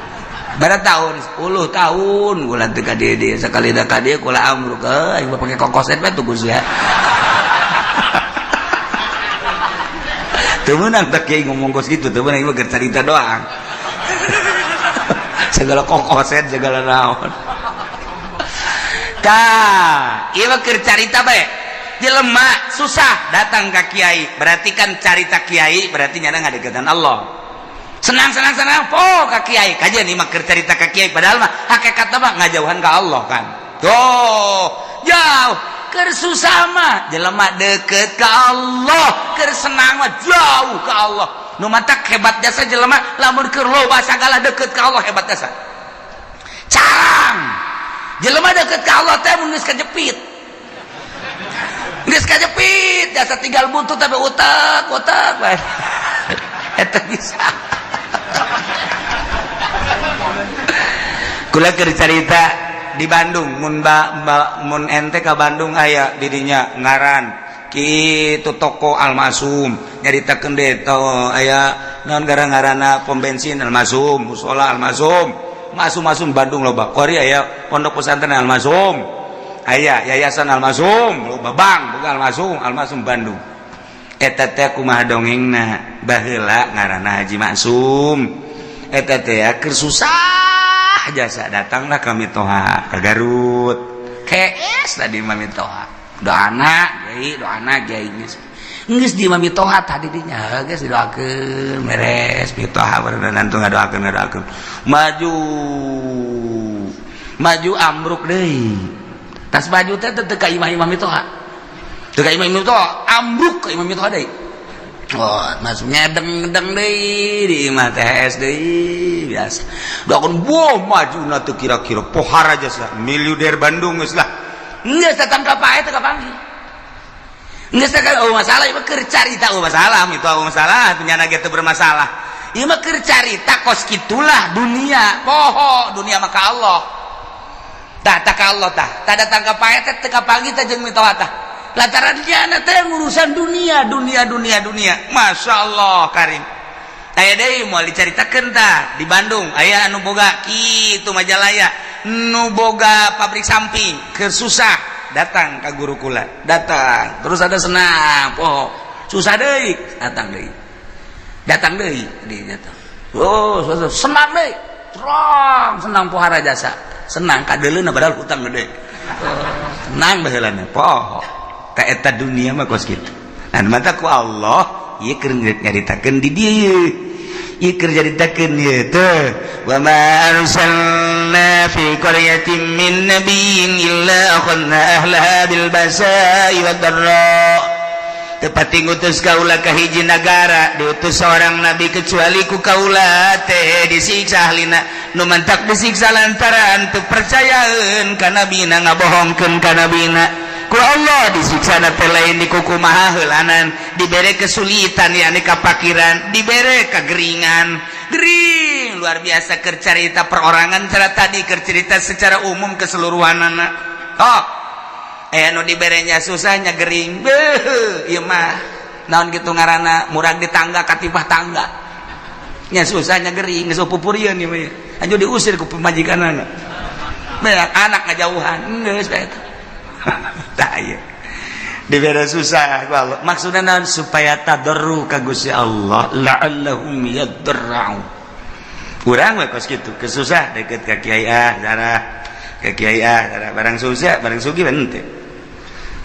Bara tahun 10 tahun kula teu ka dieu dieu sakali da ka dieu kula amruk aing mah pake kokoset bae tuh Gus ya. Teu meunang teh kiai ngomong kos kitu teu meunang ieu mah carita doang. Segala kokoset segala naon. Tah, ieu mah keur carita bae. Jelema susah datang ka kiai, berarti kan carita kiai berarti nyana ngadeukeutan Allah. Senang senang senang po ka kiai kajian ieu mah keur carita ka kiai padahal mah hakikatna mah ngajauhan ka Allah kan. Tuh, jauh keur susah mah jelema deket ka Allah, keur senang mah jauh ka Allah. Nu matak hebat jasa jelema lamun keur loba sagala deket ka Allah hebat jasa. Carang jelema deket ka Allah teh mun geus kajepit. Geus kajepit jasa tinggal buntut tapi utak-utak bae. Eta bisa. Kula keur carita di Bandung mun mun ente ka Bandung aya didinya ngaran kitu toko Almasum nyaritakeun deui to aya naon gara-garana pom bensin Almasum musola Almasum masum-masum Bandung loba kori aya pondok pesantren Almasum aya yayasan Almasum loba bank boga Almasum Almasum Bandung eta teh kumaha dongengna baheula ngaranna Haji Maksum eta teh keur susah jasa datanglah kami toha ke Garut kees tadi mami toha doana kiai doana kiai geus geus di mami toha tadi dinya geus didoakeun beres mitoha berenang tuh ngadoakeun ngadoakeun maju maju amruk deui tas baju teh teu ka imah-imah mitoha teu ka imah mitoha amruk ka imah mitoha deui. Oh, masuk ngedeng-ngedeng deui di imah THS deui biasa. Doakeun boh majuna teu kira-kira pohara jasa miliuder Bandung geus lah. Geus datang ka pae teu kapanggih. Geus teh oh masalah ieu mah keur carita oh masalah itu oh masalah punya ge teu bermasalah. Ieu mah keur carita kos kitulah dunia. Poho dunia mah ka Allah. Tah tah ka Allah tah. Tah datang ka pae teh teu kapanggih teh jeung mitoha tah. Lantaran dia teh urusan dunia dunia dunia dunia. Masya Allah karim. Aya deui, moal dicaritakeun tah. Di Bandung aya anu boga kitu Majalaya, nu boga pabrik samping, keur susah datang ka guru kula, datang terus ada senang poho, susah deui datang deui, datang deui di datang. Oh, susah, senang deui, terang senang, pohara jasa senang kadeuleuna, padahal hutang gede. Oh, senang baheulana poho. Ka eta dunia mah kos kitu. Nah, mata ku Allah ieu keur nyaritakeun di dieu, ieu keur nyaritakeun ieu teh, wa ma arsalna fi qaryatin min nabiyyin illa akhadna ahlaha bil basa'i wad dharra. Tepat ngutus kaula ka hiji nagara, diutus seorang nabi, kecuali ku kaula teh disiksa ahlina. Nu mantak disiksa lantaran teu percayaeun ka nabina, ngabohongkeun ka nabina. Ku Allah disiksa teh lain dikukumaha heulanan, dibere kesulitan, yakni kapakiran, dibere kegeringan, gering luar biasa. Keur carita perorangan cara tadi, keur cerita secara umum keseluruhan anak. Oh, eh, nu diberenya susahnya gering, beuh, ieu mah naon gitu ngaranna, murag di tangga katipah tangga nya, susahnya gering, geus pupurieun ieu mah, anjur diusir ku pamajikanana, beak anak ngajauhan, geus bae eta. Tah, ieu dibere susah ku Allah maksudna naon? Supaya tadarru ka Gusti Allah, la'allahum yadarra'un. Urang we kos kitu, kesusah deket ka kiai, ah darah ka kiai, ah darah. Barang susah, barang sugih henteu,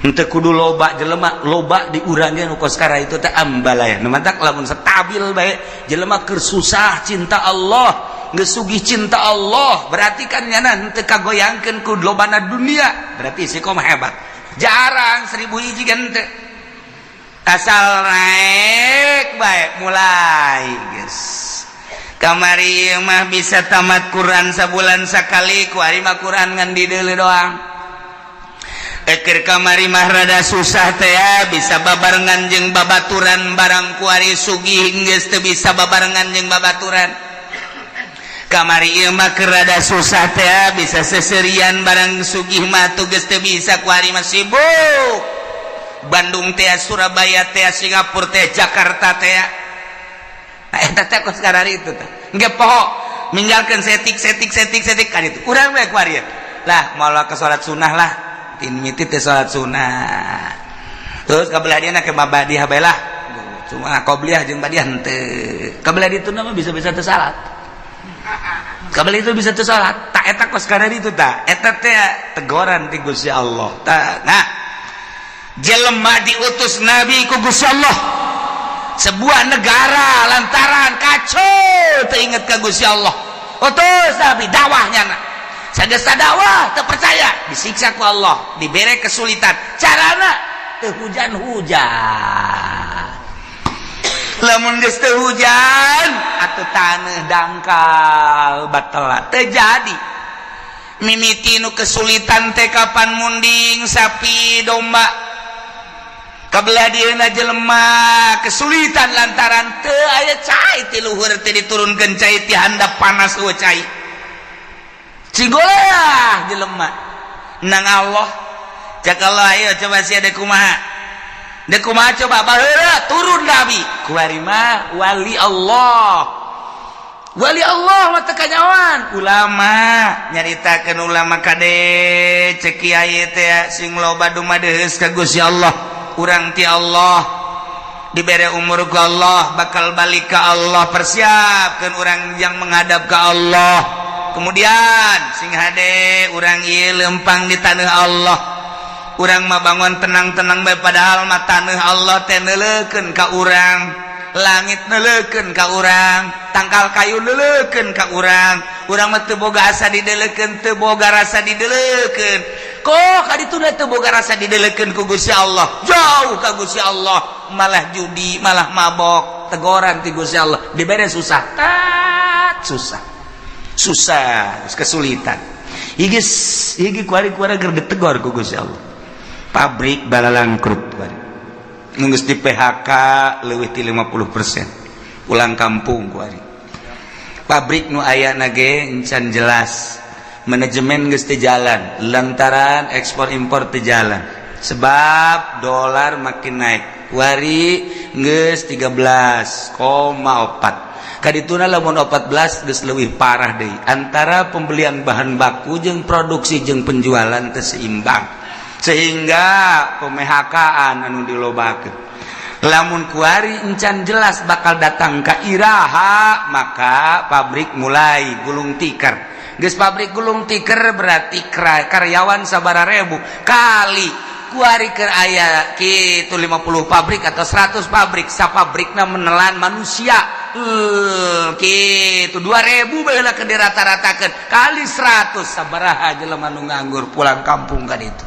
henteu kudu loba jelema, loba di urang ge nu kos kara itu teh ambalaya. Nu mantak lamun stabil bae jelema, keur susah cinta Allah, geus sugih cinta Allah, berarti kan nyana henteu kagoyangkeun ku lobana dunia, berarti istiqomah hebat. Jarang 1000 hiji kan teu, asal naik bae mulai geus. Kamari mah bisa tamat Quran sabulan sakali, kuari mah Quran ngan dideuleu doang. Eker kamari mah rada susah teh ya, bisa babarengan jeung babaturan, barang kuari sugih geus teu bisa babarengan jeung babaturan. Kamari ieu mah keur rada susah teh ya, bisa seserian, barang sugih mah tuh geus teu bisa. Kuari mah sibuk Bandung teh, Surabaya teh, Singapura teh, Jakarta teh. Nah, eta teh kos karari itu teh engke poho, ninggalkeun setik setik setik setik kan itu. Urang we kuari lah moal ke salat sunnah lah, tin miti teh salat sunnah, terus kabelah dia ke badiah bae lah, cuma qobliyah jeung badiah henteu. Kabelah ditu mah bisa-bisa teu salat, kabelah itu bisa teu salat. Tak eta kos karari itu, tak eta teh tegoran ti Gusti Allah. Tak, nah, jelema diutus nabi ku Gusti Allah sebuah negara lantaran kacau, teringat ke Gusti Allah, utus nabi dakwahnya. Nak sageus dakwah teu percaya, disiksa ku Allah, dibere kesulitan, carana teu hujan-hujan. Lamun geus teu hujan atuh taneuh dangkal batal teu jadi. Mimiti nu kesulitan teh kapan munding sapi domba. Kabelah dieuna jelema kesulitan lantaran teu aya cai ti luhur, teh diturunkeun cai ti handap, panas eueuh cai, cigoleah jelema nang Allah. Cak Allah, ayo coba sia dek kumaha, dek kumaha coba. Baheula turun nabi, kuari mah wali Allah, wali Allah mah teu kanyawan. Ulama nyaritakeun, ulama kade, cek kiai teh sing loba dumadeus ka Gusti Allah. Urang ti Allah dibere umur ku Allah, bakal balik ke Allah, persiapkan orang yang menghadap ke Allah. Kemudian sing hade urang ieu lempang di tanah Allah. Urang mah bangun tenang-tenang bae, padahal mah tanah Allah teh neuleukeun ka urang, langit neuleukeun ka urang, tangkal kayu neuleukeun ka urang. Urang mah teu boga asa dideleukeun, teu boga rasa dideleukeun. Kok kaditu teu boga rasa dideleukeun ku Gusti Allah, jauh ka Gusti Allah, malah judi, malah mabok. Tegoran ti Gusti Allah, dibere susah, tat susah, susah, kesulitan. Iki iki kuari-kuari keur ditegor ku Gusti Allah. Pabrik balalangkrut kuari, geus di PHK leuwih ti 50%, pulang kampung kuari. Pabrik nu aya ge encan jelas, manajemen geus teu jalan lantaran ekspor impor teu jalan sebab dolar makin naik. Kuari geus 13,4. Kadituna lamun 14 geus leuwih parah deui, antara pembelian bahan baku jeung produksi jeung penjualan teu seimbang, sehingga pemehakaan anu dilobakeun. Lamun kuari encan jelas bakal datang ka iraha, maka pabrik mulai gulung tikar. Geus pabrik gulung tikar, berarti karyawan sabara ribu kali kuari keur aya kitu 50 pabrik atau 100 pabrik, sapabrikna menelan manusia kitu 2000 baheula keur dirata-ratakeun, kali 100 sabaraha jelema nu nganggur pulang kampung kan. Itu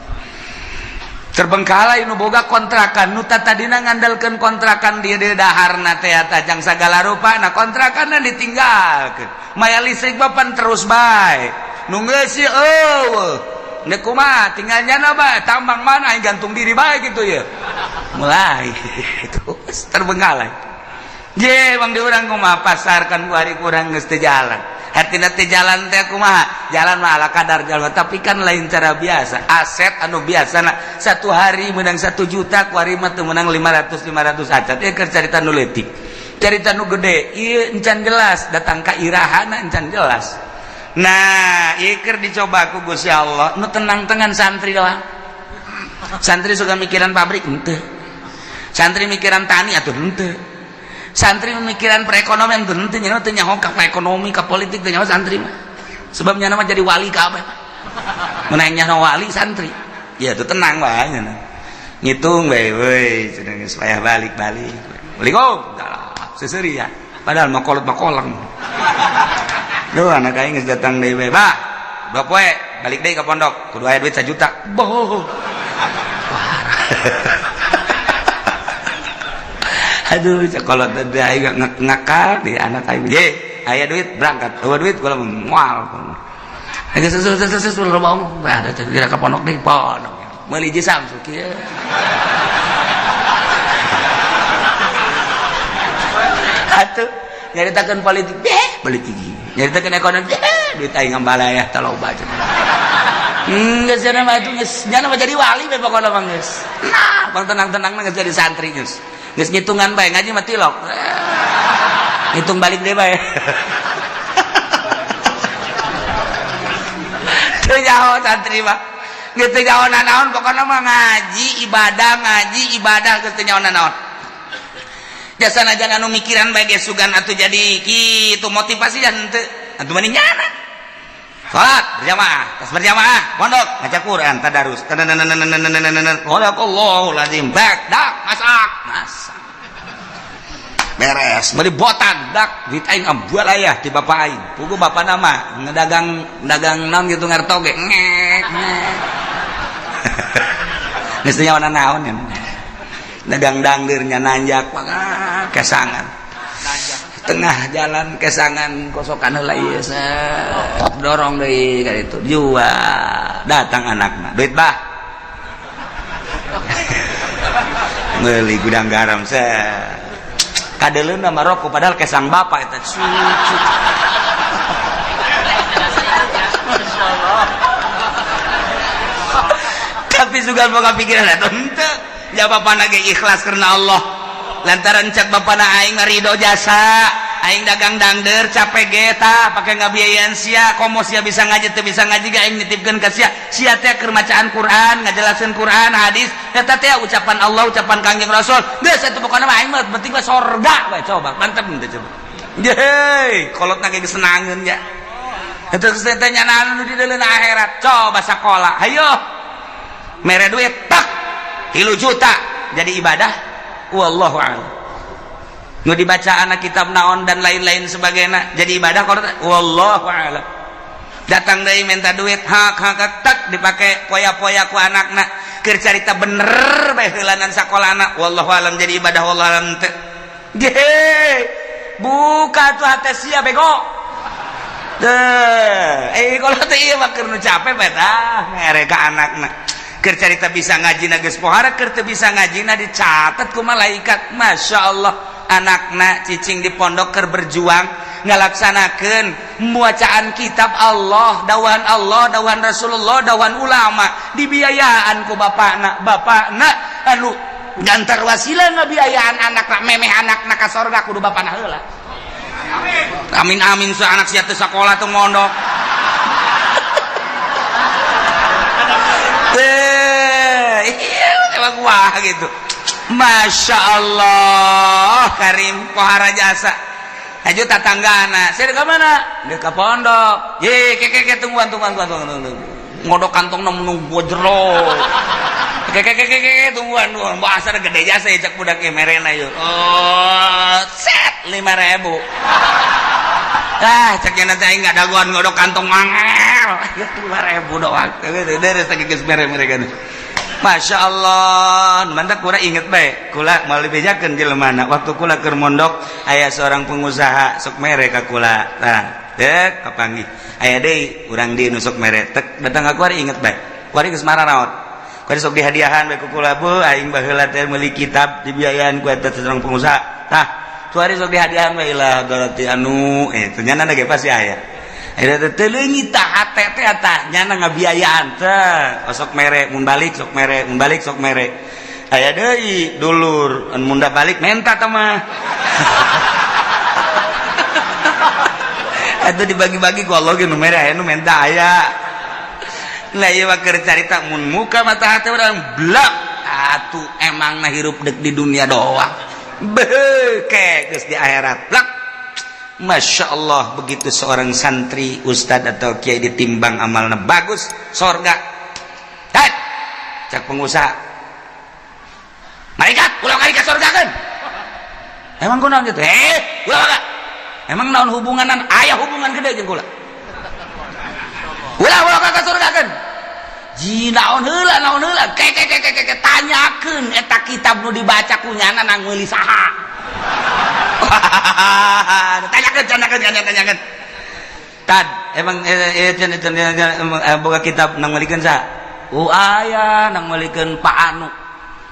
terbengkalai. Nu boga kontrakan, nu tadina ngandalkeun kontrakan dia di daharna teh tajang sagala rupa, nah kontrakan ditinggalkeun, maya listrik bapan terus bae nu ngeusi eueuh. Nek kumaha tinggal nyana bae, tambang mana aing gantung diri bae gitu ya, mulai terus terbengkalai. Je bang, di urang kumaha pasar kan hari kurang geus teu jalan. Hartina teu jalan teh kumaha, jalan mah ala kadar jalan, tapi kan lain cara biasa. Aset anu biasa nah, satu hari menang 1 juta, ku hari mah teu menang 500 500 acan. Ieu keur carita nu leutik, carita nu gede ieu encan jelas datang ka irahana, encan jelas. Nah, ieu keur dicoba ku Gusti Allah. Nu tenang-tenang santri doang. Santri suka mikiran pabrik henteu, santri mikiran tani atuh henteu, santri memikiran perekonomian tuh henteu. Nya teu nyaho ka ekonomi, ka politik teu nyaho santri mah, sebab nya mah jadi wali kabeh. Mun aing nyaho wali santri ya tuh tenang wae nya, ngitung bae we cenah geus payah balik-balik. Assalamualaikum seseuri ya, padahal mah kolot mah kolang. Duh, anak aing geus datang deui bae, bah 2 poe balik deui ka pondok kudu aya duit 1 juta. Boh, parah. Aduh, kalau tadi aing ngakal di anak aing, ye aya duit berangkat, eueuh duit kula moal. Geus susul susul susul loba omong, ada kira ka pondok deui, pondok meuli hiji Samsu kieu. Atuh nyaritakeun politik deh, politik nyaritakeun ekonomi deh, duit aing ngambalaya teh loba cenah. Geus cenah mah itu geus nyana mah jadi wali we pokona mah geus. Nah, bang tenang-tenang geus jadi santri, geus. Geus ngitungan bae, ngaji mah tilok. Ngitung balik deh bae. Teu nyaho santri mah. Geus teu nyaho nanaon pokona mah, ngaji ibadah, ngaji ibadah, geus teu nyaho nanaon. Jasa jangan anu mikiran bae ge sugan atuh jadi kitu motivasi dan henteu atuh mending nyana. Salat berjamaah, tas berjamaah, pondok, baca Quran, tadarus. Sadaqallahul azim. Bak, dak, masak, masak. Beres, beli botan, dak, duit aing ambual ayah di bapak aing. Pugu bapak nama ngedagang dagang naon gitu ngertoge. Ngek, ngek. Geus nyawa naon ya. Dagang dangdirnya nanjak, kesangan. Tengah jalan kesangan kosokan heula ieu, dorong deui ka ditu, jual. Datang anakna, duit bah, meuli gudang garam set, kadeleuna mah rokok, padahal kesang bapak eta cucu. Tapi sugan boga pikiran eta henteu ya, bapana ge ikhlas karena Allah, lantaran cek bapana aing ridho jasa aing dagang dangder capek ge tah pake ngabiayaan sia, komo sia bisa ngaji teu bisa ngaji ge aing nitipkeun ka sia, sia teh keur macaan Quran, ngajelaseun Quran hadis eta teh ucapan Allah, ucapan Kangjeng Rasul. Geus atuh pokona mah aing mah penting mah sorga we. Coba mantep henteu coba. Yeay, kolotna ge geus senangeun ya. Eta geus teh nyanaan nu di deuleuna akhirat. Coba sakola, hayo mere duit tak 3 juta jadi ibadah, wallahu a'lam. Nu dibaca anak kitab naon dan lain-lain sebagainya jadi ibadah kalau, wallahu a'lam. Datang deui minta duit, hak hak tak dipake poya-poya ku anakna keur carita bener bae heulanan sakolana, wallahu a'lam jadi ibadah, wallahu a'lam teu. Ge buka tuh hate sia bego. Deh, kalau teh ieu mah keur nu capek bae tah mere ka anakna. Keur carita bisa ngaji na geus pohara, keur teu bisa ngaji na dicatat ku malaikat. Masya Allah, anakna cicing di pondok keur berjuang ngalaksanakeun bacaan kitab Allah, dawan Allah, dawan Rasulullah, dawan ulama, dibiayaan ku bapakna. Bapakna anu gantar wasilah ngabiayaan anakna, memeh anakna ka sorga kudu bapakna heula. Amin amin so anak sia teu sakola teu mondok. Teh, iya emang wah gitu. Masya Allah, Karim pohara jasa. Aju tatanggana, saya ke mana? Dia ke pondok. Ye, ke ke ke tungguan tungguan tungguan tungguan. Ngodok kantong nunggu jero. Ke ke ke ke ke tungguan tungguan. Bahasa gede jasa ya cak budak merena yuk. Oh, set 5.000. Ah, cek nanti aing nggak dagoan ngodok kantong mangel. 5.000 doang. Dari segi geus mere mereka. Masya Allah, mantap kula inget bae. Kula mau dibejakeun jelema waktu kula keur mondok aya seorang pengusaha sok mere ka kula. Tah, dek kapanggih. Aya deui urang di nu sok mere. Tek datang ka kuari inget bae. Kuari geus mararaot. Kuari sok dihadiahan bae ku kula, bu aing baheula teh meuli kitab dibiayaan ku eta seorang pengusaha. Tah, kuari sok dihadiahan bae lah berarti anu eh ternyata ge pasti aya. Eta teh leungit tah hate teh tah nyana ngabiayaan teh sok mere mun balik sok mere mun balik sok mere. Aya deui dulur mun da balik menta tah mah. Atuh dibagi-bagi ku Allah ge nu mere aya nu menta aya. Lah ieu mah keur carita mun muka mata hate urang blak atuh emangna hirup deuk di dunia doang. Beuh ke geus di akhirat blak. Masya Allah, begitu seorang santri, ustad atau kiai ditimbang amalnya bagus, sorga. Hei, cak pengusaha, malaikat, ulah kali ke sorga kan? Emang kunaon gitu? Eh, ulah kagak. Emang naon hubunganan? Aya hubungan gede jeung kula. Ulah ulah ka sorga kan? Ji naon heula, naon heula? Ke ke ke ke ke tanyakeun eta kitab nu dibaca ku nyana nang meuli saha. Tanyakan, tanyakan, tanyakan. Tad, emang boga kitab nang melikeun saha? Oh aya nang melikeun Pak Anu.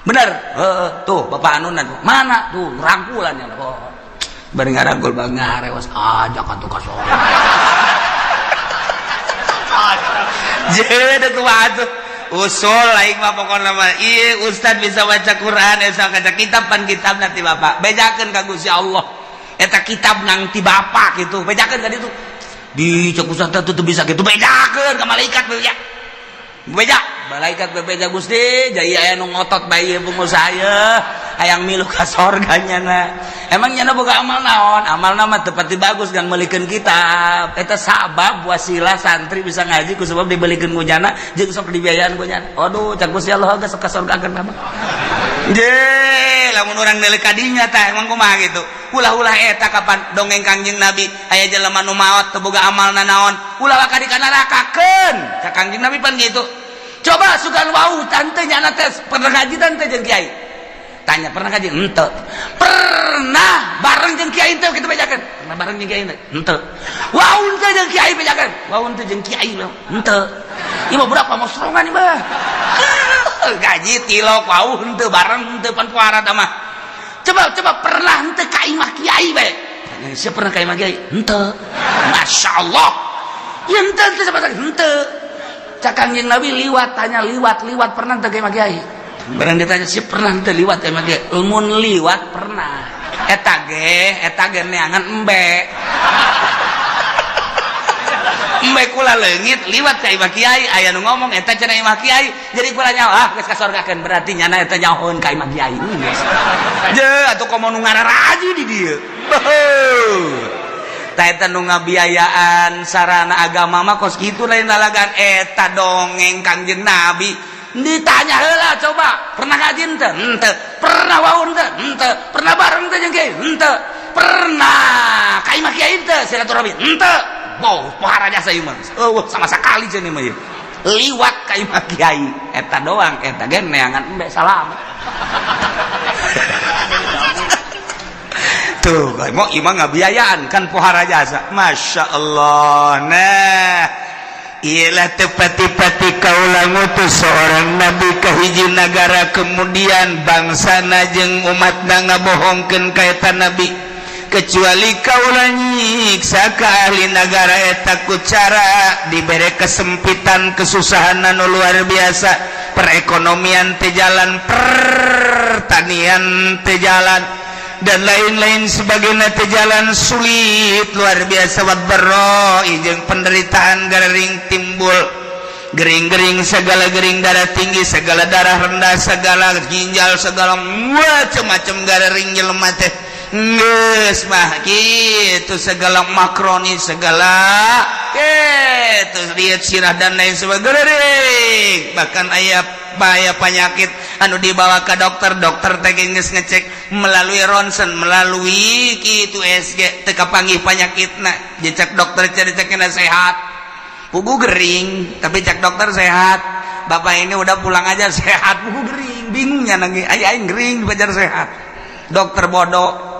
Bener? Heeh, tuh Bapak Anu mana? Tuh rangkulan ya. Oh. Bari ngarangkul bang ngarewas ajak atuh ka sorga. Jeung kumaha atuh? Usul aing mah pokona mah ieu ustad bisa baca Quran eta kaca kitab pan kitab nanti bapak bejakeun ka Gusti Allah eta kitab nang ti bapak gitu bejakeun ka ditu di cek ustad teh teu bisa gitu bejakeun ka malaikat beja beja malaikat bebeja Gusti jaya aya nu ngotot bae ieu pengusaha ye hayang milu ka sorga nyana emang nyana boga amal naon amalna mah teu pati bagus kan meulikeun kitab eta sabab wasilah santri bisa ngaji ku sebab dibelikeun ku nyana jeung sok dibiayaan ku nyana aduh cak Gusti Allah geus ka sorgakeun mah je lamun urang deuleu ka dinya tah emang kumaha gitu ulah-ulah eta kapan dongeng Kangjeng Nabi aya jelema nu maot teu boga amalna naon ulah ka di nerakakeun cak Kangjeng Nabi pan gitu. Coba sugan wau tante nyana teh pernah ngaji tante jeung kiai. Tanya pernah ngaji? Henteu. Pernah bareng jeung kiai teu kitu bejakeun? Pernah bareng jeung kiai teu? Henteu. Wau teu jeung kiai bejakeun? Wau teu jeung kiai henteu. Ieu mah budak pamosrongan ieu mah. Gaji tilok wau henteu bareng henteu pan puara tah mah. Coba coba pernah henteu ka imah kiai bae. Tanya sia pernah ka imah kiai? Henteu. Masyaallah. Ieu henteu henteu sama henteu. Cak Kangjeng Nabi liwat tanya liwat liwat pernah teu ka imah kiai? Barang ditanya sih pernah teu liwat ka imah kiai? Mun liwat pernah. Eta ge neangan embe. Embe kula leungit liwat ka imah kiai aya nu ngomong eta cenah imah kiai. Jadi kula nyaho ah geus kasorgakeun berarti nyana eta nyahoeun ka imah kiai. Je atuh komo nu ngararaji di dieu. Tah eta nu ngabiayaan sarana agama mah kos kitu lain lalagan eta dongeng Kangjeng Nabi. Ditanya heula coba, pernah ngaji henteu? Henteu. Pernah wau henteu? Henteu. Pernah bareng teu jeung kiai? Henteu. Pernah ka imah kiai henteu silaturahmi? Henteu. Boh, pohara jasa ieu mah. Eueuh sama sakali cenah mah ieu. Liwat ka imah kiai eta doang eta ge neangan embe salam. Tuh, mau imah ngabiayaan kan pohara jasa. Masya Allah. Nah, ialah tepati-pati kaula ngutus seorang nabi ka hiji nagara kemudian bangsana jeung umatna ngabohongkeun ka eta nabi kecuali kaula nyiksa ka ahli nagara eta ku cara dibere kesempitan kesusahan anu luar biasa perekonomian teu jalan pertanian teu jalan Dan lain-lain sebagainya teh jalan sulit luar biasa. Wadh-dharra, jeung penderitaan gering timbul, gering-gering segala, gering darah tinggi segala, darah rendah segala, ginjal segala, macam-macam gering jelema teh. Geus mah gitu, segala makroni segala gitu, lihat sirah dan lain sebagainya. Bahkan aya bahaya penyakit anu dibawa ke dokter, dokter teh geus ngecek melalui rontgen, melalui kitu USG, teu kapanggih penyakitna. Dicek dokter, cek sehat, pugu gering, tapi cek dokter sehat. "Bapak ini udah pulang aja, sehat." Pugu gering, bingungnya nangis aya aing gering dipajar sehat. Dokter bodoh.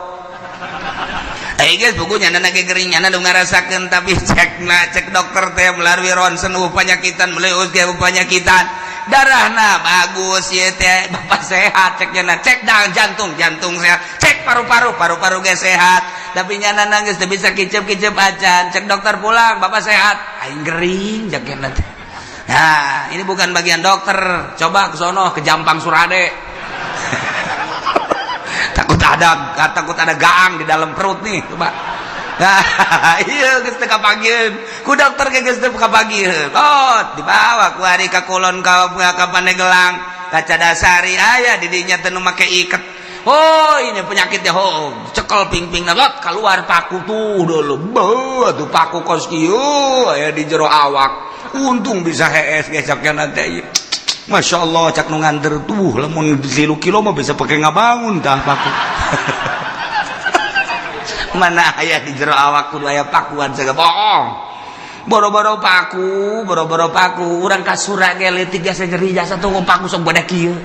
Eh guys, bukunya nana gering, nyana nu ngarasakeun, tapi cek na cek dokter teh melalui rontgen penyakitan, melalui USG penyakitan, darahna bagus ya teh, "Bapak sehat," cek nyana. Cek dah jantung, jantung sehat. Cek paru-paru, paru-paru ge sehat, tapi nyana nangis teu bisa kicep-kicep acan. Cek dokter, "Pulang, bapak sehat." Aing gering cek nyana teh. Nah, ini bukan bagian dokter. Coba ke sono, ke Jampang Surade, takut ada gaang di dalam perut nih, coba. Nah, iya, geus teu kapanggiheun ku dokter ge, geus teu kapanggiheun. Oh, dibawa ku ari ka kulon, ka Pandeglang, ka Cadasari, aya di dinya teh nu make iket. Oh, ini penyakitnya. Oh, cekel pingping lot, keluar paku tuh dulu. Beuh, tuh paku kos kieu aya di jero awak. Untung bisa hees gesoknya nanti. Masya Allah, cak nu nganter tuh, lamun 3 kilo mah bisa pakai ngabangun tah paku. Mana aya di jero awak kudu aya pakuan segala, bohong. Boro-boro paku, boro-boro paku, urang kasura ge leutik jasa nyeri jasa tuh paku sok badak kieu.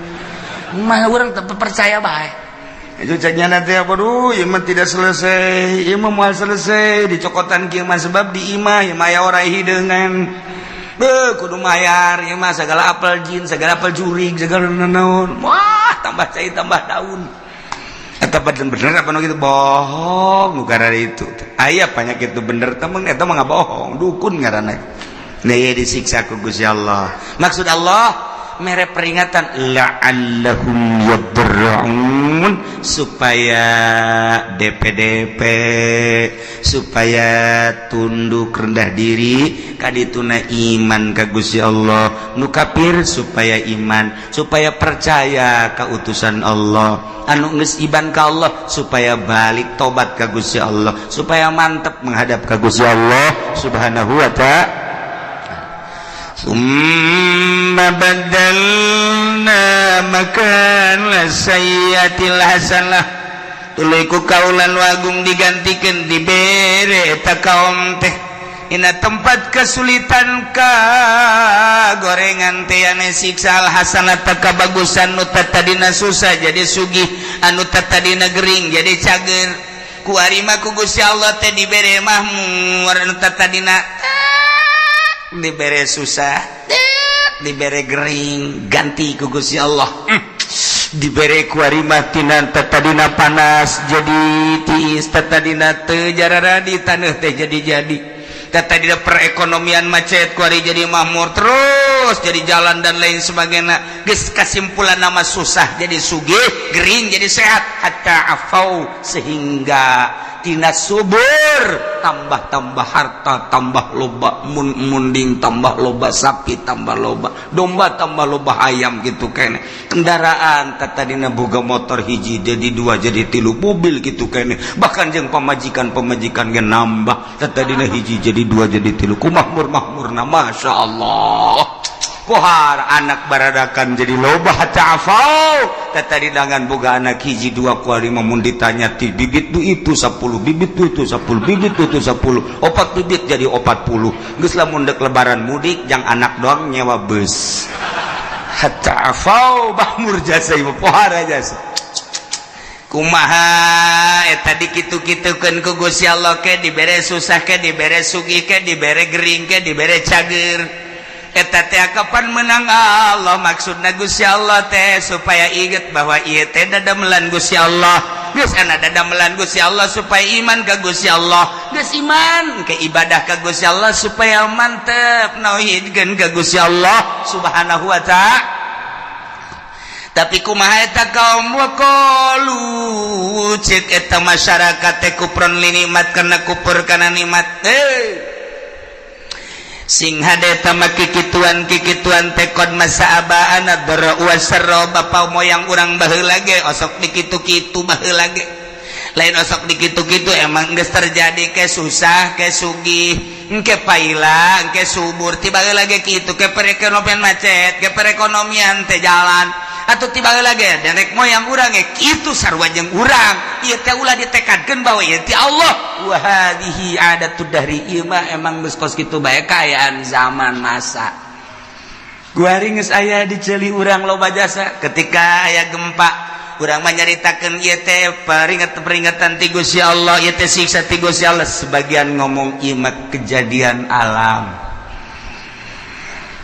Mah urang teu percaya bae. Itu caknya nanti apa, duh, ieu mah tidak selesai, ieu mah moal selesai dicokotan kieu mah, sebab di imah ieu mah aya orai hideungan. Beuh, kudu mayar ieu mah segala, apel jin segala, apel jurig segala, naon. Wah, tambah cai tambah daun. Eta bener apa nu gitu, bohong nu itu. Aya penyakit itu bener temen, eta mah bohong, dukun ngaranna. Nah, disiksa ku Gusti Allah. Maksud Allah mere peringatan la'allahum yadarra'un, supaya DPDP, supaya tunduk rendah diri kadituna iman ka Gusti Allah. Nu kafir supaya iman, supaya percaya ka utusan Allah. Anu geus iman ka Allah supaya balik tobat ka Gusti Allah, supaya mantep menghadap ka Gusti Allah Subhanahu wa Ta'ala. ثم بدلنا مكان السيئة الحسنة, tuluy ku kaula nu agung digantikan, dibere eta kaum teh ina tempat kesulitan ka gorengan teh ane siksa, al hasanata, kabagusan. Nu tadina susah jadi sugih, anu tadina gering jadi cager. Ku arima ku Gusti Allah teh dibere mahmur. Anu tadina dibere susah, dibere gering, ganti ku Gusti Allah. Dibere ku arima tina tadina panas jadi tiis, tadina teu jarara di taneuh teh jadi tadina perekonomian macet, kuari jadi makmur terus, jadi jalan dan lain sebagainya. Geus kasimpulan nama susah jadi sugih, gering jadi sehat. Hatta afau, sehingga tina subur tambah-tambah, harta tambah loba, mun munding tambah loba, sapi tambah loba, domba tambah loba, ayam gitu kene. Kendaraan tadina boga motor hiji jadi dua, jadi tilu, mobil gitu kene. Bahkan jeung pamajikan, pamajikan ge nambah, tadina hiji jadi dua, jadi tilu. Ku makmur makmurna, Masya Allah. Kohar anak baradakan jadi loba. Hatta afau, tadi dengan boga anak hiji dua, kuari mun ditanya ti bibit tu itu 10 bibit, tu itu 10 bibit, tu itu 10, opat bibit jadi 40. Geus lamun dek lebaran mudik jang anak doang nyewa bus. Hatta afau, makmur jasa ieu, pohara jasa. Kumaha eta dikitu-kitukeun ku Gusti Allah, ke dibere susah, ke dibere sugih, ke dibere gering, ke dibere cager, eta teh kapan menang Allah. Maksudna Gusti Allah teh supaya inget bahwa ieu teh dadamelan Gusti Allah. Geus ana dadamelan Gusti Allah supaya iman ka Gusti Allah. Geus iman ke ibadah ka Gusti Allah, supaya mantep nauhidkeun ka Gusti Allah Subhanahu wa Ta'ala. Tapi kumaha eta kaum? Waqalu, cek eta masyarakat teh, kufron li nikmat, karena kufur kana nikmat. Eh, sing hade eta mah kikituan kikituan teh, qad massa abaana dharra wasarra, bapa moyang urang baheula ge osok dikitu-kitu baheula ge. Lain osok dikitu-kitu, emang geus terjadi, ke susah ke sugih, engke paila engke subur, tiba lagi kitu. Ke perekonomian macet, ke perekonomian teh jalan atau tiba lagi nenek moyang urang ge kitu, sarua jeung urang. Ieu teh ulah ditekadkeun bahwa ieu ti Allah. Wa hadhihi adatud dahri, ieu mah emang geus kos kitu bae kaayaan zaman masa. Kuari geus aya di ceuli urang loba jasa. Ketika aya gempa, urang menyaritakeun ieu teh peringatan-peringatan ti Gusti Allah, ieu teh siksa ti Gusti Allah. Sebagian ngomong ieu mah kejadian alam.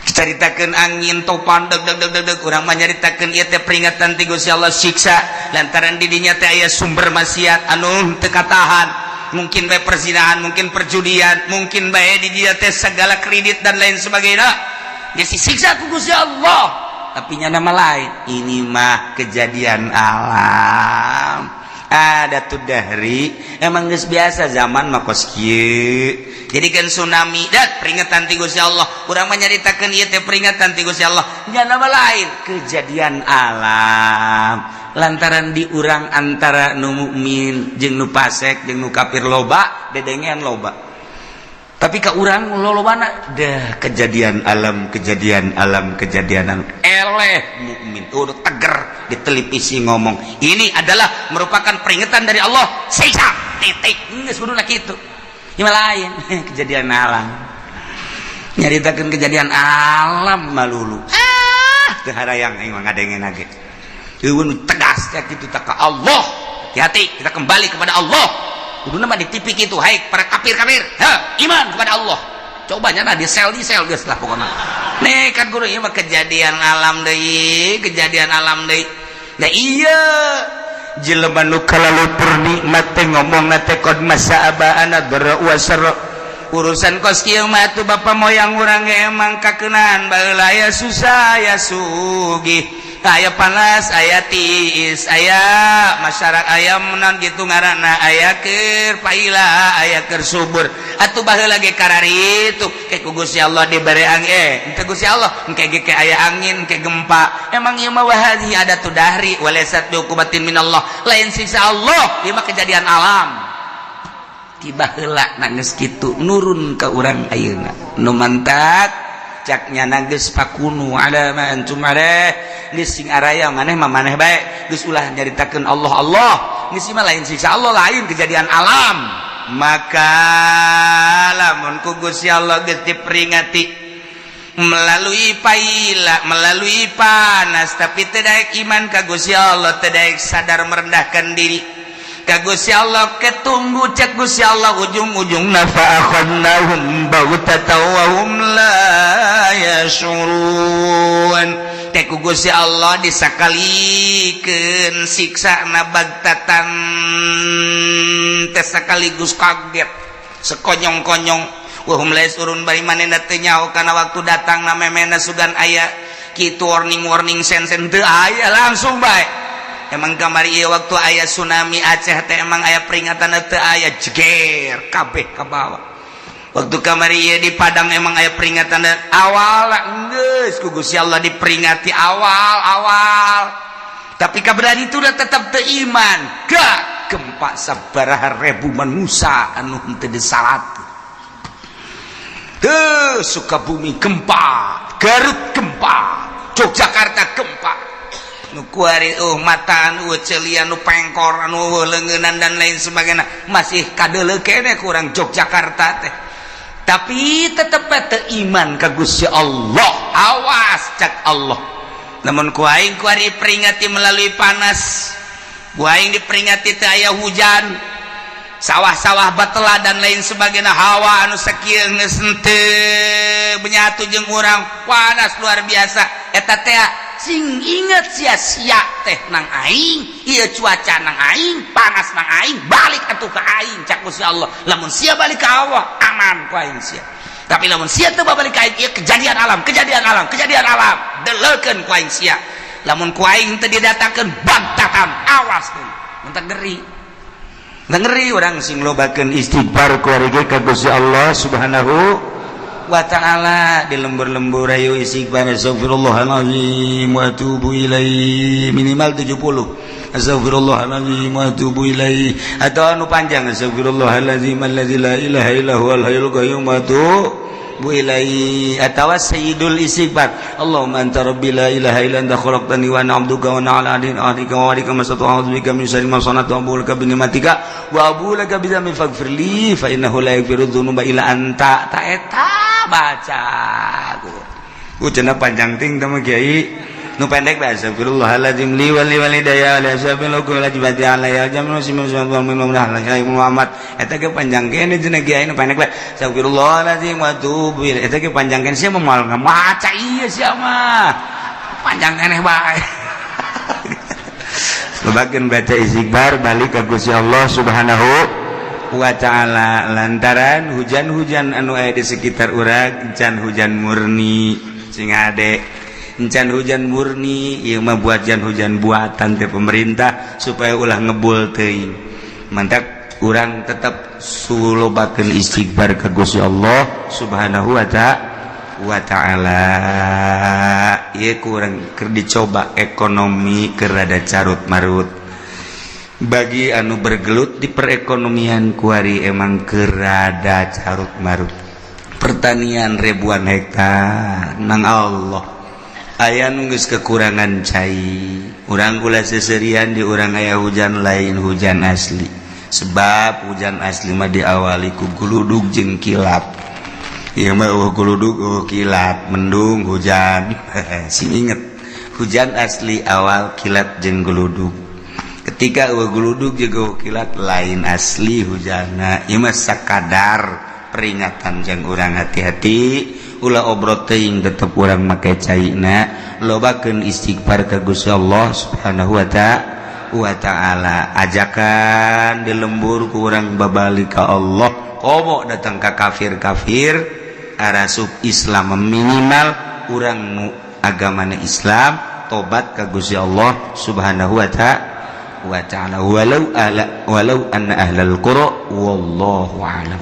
Caritakeun angin topan deg deg deg deg deg, urang menyaritakeun ieu teh peringatan ti Gusti Allah, siksa lantaran di dinya teh aya sumber maksiat anu teu katahan, mungkin bae perzinahan, mungkin perjudian, mungkin bae di dinya teh segala kredit dan lain sebagainya, geus disiksa ku Gusti Allah. Tapi nya nama lain, ini mah kejadian alam, ada tuh dari emang geus biasa zaman mah kos kieu. Jadi kan tsunami dat peringatan ti Gusti Allah, urang menyaritakeun ieu teh peringatan ti Gusti Allah, nya nama lain kejadian alam. Lantaran di urang antara nu mukmin jeung nu fasik jeung nu kafir loba dedengean loba, tapi ka urang lolobana dah kejadian alam, kejadian alam, kejadian alam. Eleh mukmin udah teger di televisi ngomong ini adalah merupakan peringatan dari Allah, siksa, titik. Geus kuduna kitu. Ieu lain kejadian alam, nyaritakeun kejadian alam malulu. Ah, teu harayang aing mah ngadengen ge. Eueun tegas kayak gitu tak ka Allah. Hati-hati, kita kembali kepada Allah. Kuduna mah di TV kitu, hai para kafir-kafir, ha, iman kepada Allah. Coba nya di sel geus lah pokokna. Nih kan guru, ieu mah kejadian alam deui, kejadian alam deui. Nah, iya jelema nu kalalupur nikmat teh ngomong teh qad massa abaana dharra wasarra. Urusan kos kieu mah atuh bapa moyang urang ge emang kakeunaan baheula, aya susah aya sugih, aya panas aya tiis, aya masyarakat aya menon gitu ngaranna, aya keur paila aya keur subur. Atuh baheula ge kararitu ke ku Gusti Allah dibere angin, eh henteu Gusti Allah, engke ge ke aya angin ke gempa. Emang ieu mah wahadhi adatud dahri walaysat biuqubatin minallah, lain siksa Allah, ieu mah kejadian alam. Tiba heula nangis kitu nurun ke urang ayeuna nu mantak caknya geus fakunu ala ma antum alaih, geus sing araya maneh mah maneh bae, geus ulah nyaritakeun Allah Allah, geus mah lain siksa Allah, lain kejadian alam. Maka lamun ku Gusti Allah geus diperingati melalui paila, melalui panas, tapi tidak iman ka Gusti Allah, tidak sadar merendahkan diri ka Gusti Allah, ketunggu cek Gusti Allah ujung-ujung fa akhadnahum baghtatan wa hum la yash'urun. Teh ku Gusti Allah disakalikeun siksa na baghtatan teh sekaligus kaget sekonyong-konyong, wa hum la yash'urun, bari manehna teu nyaho kana waktu datang na memena sugan aya kitu warning-warning sen-sen teu aya, langsung bae. Emang kamari ieu waktu aya tsunami Aceh teh emang aya peringatan teu aya, jeger kabeh ka bawah. Waktu kamari ieu di Padang emang aya peringatan awal, geus ku Gusti Allah diperingati awal-awal, tapi kaberan itu udah tetap teu iman, gak gempa sabaraha ribu manusia anu henteu disalat. Tuh Sukabumi gempa, Garut gempa, Yogyakarta gempa, nu kuari mataan celian, nu pengkor anu leungeunnan dan lain sebagainya, masih kadeuleu kene kurang Yogyakarta teh, tapi tetep teu iman ka Gusti Allah. Awas cak Allah, namun ku aing kuari peringati melalui panas, ku aing diperingati teu aya hujan, sawah-sawah batela dan lain sebagainya, hawa anu sakieu geus henteu menyatu jeung urang, panas luar biasa. Eta teh sing inget sia-sia teh nang aing ieu, cuaca nang aing, panas nang aing, balik atuh ka aing cak Gusti Allah. Lamun sia balik ka Allah, aman ku aing sia, tapi lamun sia teu balik ka aing, ieu kejadian alam, kejadian alam, kejadian alam, deleukeun ku aing sia. Lamun ku aing teu didatakeun bagtatan, awas tuh. Mentak ngeri. Ngeri urang sing lobakeun istighfar kuari ka Gusti Allah Subhanahu wa Ta'ala. Di lembur-lembur ayo istighfar, astagfirullahalazim wa atubu ilaih, minimal 70, astagfirullahalazim wa atubu ilaih, atau anu panjang, astagfirullahalazim allazi la ilaha illa huwal hayyul qayyum wa atubu ilaih, atawa sayyidul istighfar, Allahumma anta rabbi la ilaha illa anta khalaqtani wa ana 'abduka wa ana 'ala ahdika wa wa'dika mastata'tu, a'udzu bika min syarri ma sana'tu, abu'u laka bi ni'matika wa abu'u laka bi dzambi, faghfir li fa innahu la yaghfiru dzunuba illa anta. Ta eta baca ku cenah panjang ting teh mah, kiai. Nu pendek bae, astagfirullahaladzim li wa li walidayya li ashabil hukum wajibati alayya jamu Muhammad. Eta ge panjang kene cenah, kiai. Nu pendek bae, astagfirullahaladzim wa atubu ilaih. Eta ge panjang kene, sia mah moal ngamaca ieu, sia mah panjang keneh bae. Lobakeun baca istighfar, balik ka Gusti Allah Subhanahu wa Ta'ala, lantaran hujan-hujan anu aya di sekitar urang encan hujan murni. Sing ade, encan hujan murni. Ieu mah buatan, hujan buatan teh pemerintah supaya ulah ngebul teuing. Mantak urang tetap sulobakeun istighfar ka Gusti Allah Subhanahu wa Ta'ala. Ieu kurang keur dicoba ekonomi keur rada carut marut. Bagi anu bergelut di perekonomian kuari emang keur rada carut marut. Pertanian ribuan hektar nang Allah aya nu geus kekurangan cai. Urang ulah seserian, di urang aya hujan, lain hujan asli, sebab hujan asli mah diawali ku guludug jeung kilat. Ieu mah euweuh guludug, euweuh kilat, mendung hujan. Sing inget, hujan asli awal kilat jeung guludug. Ketika euweuh guludug jeung euweuh kilat, lain asli hujanna. Ieu mah sakadar peringatan jang urang hati-hati, ulah obrot teuing, tetep urang make caina, lobakeun istighfar ka Gusti Allah Subhanahu wa Ta'ala. Ajakan di lembur ku urang babalik ka Allah, komo datang ka kafir-kafir arasup Islam, minimal urang nu agamana Islam tobat ka Gusti Allah Subhanahu wa Ta'ala, walau ala walau anna ahlal qura. Wallahu a'lam.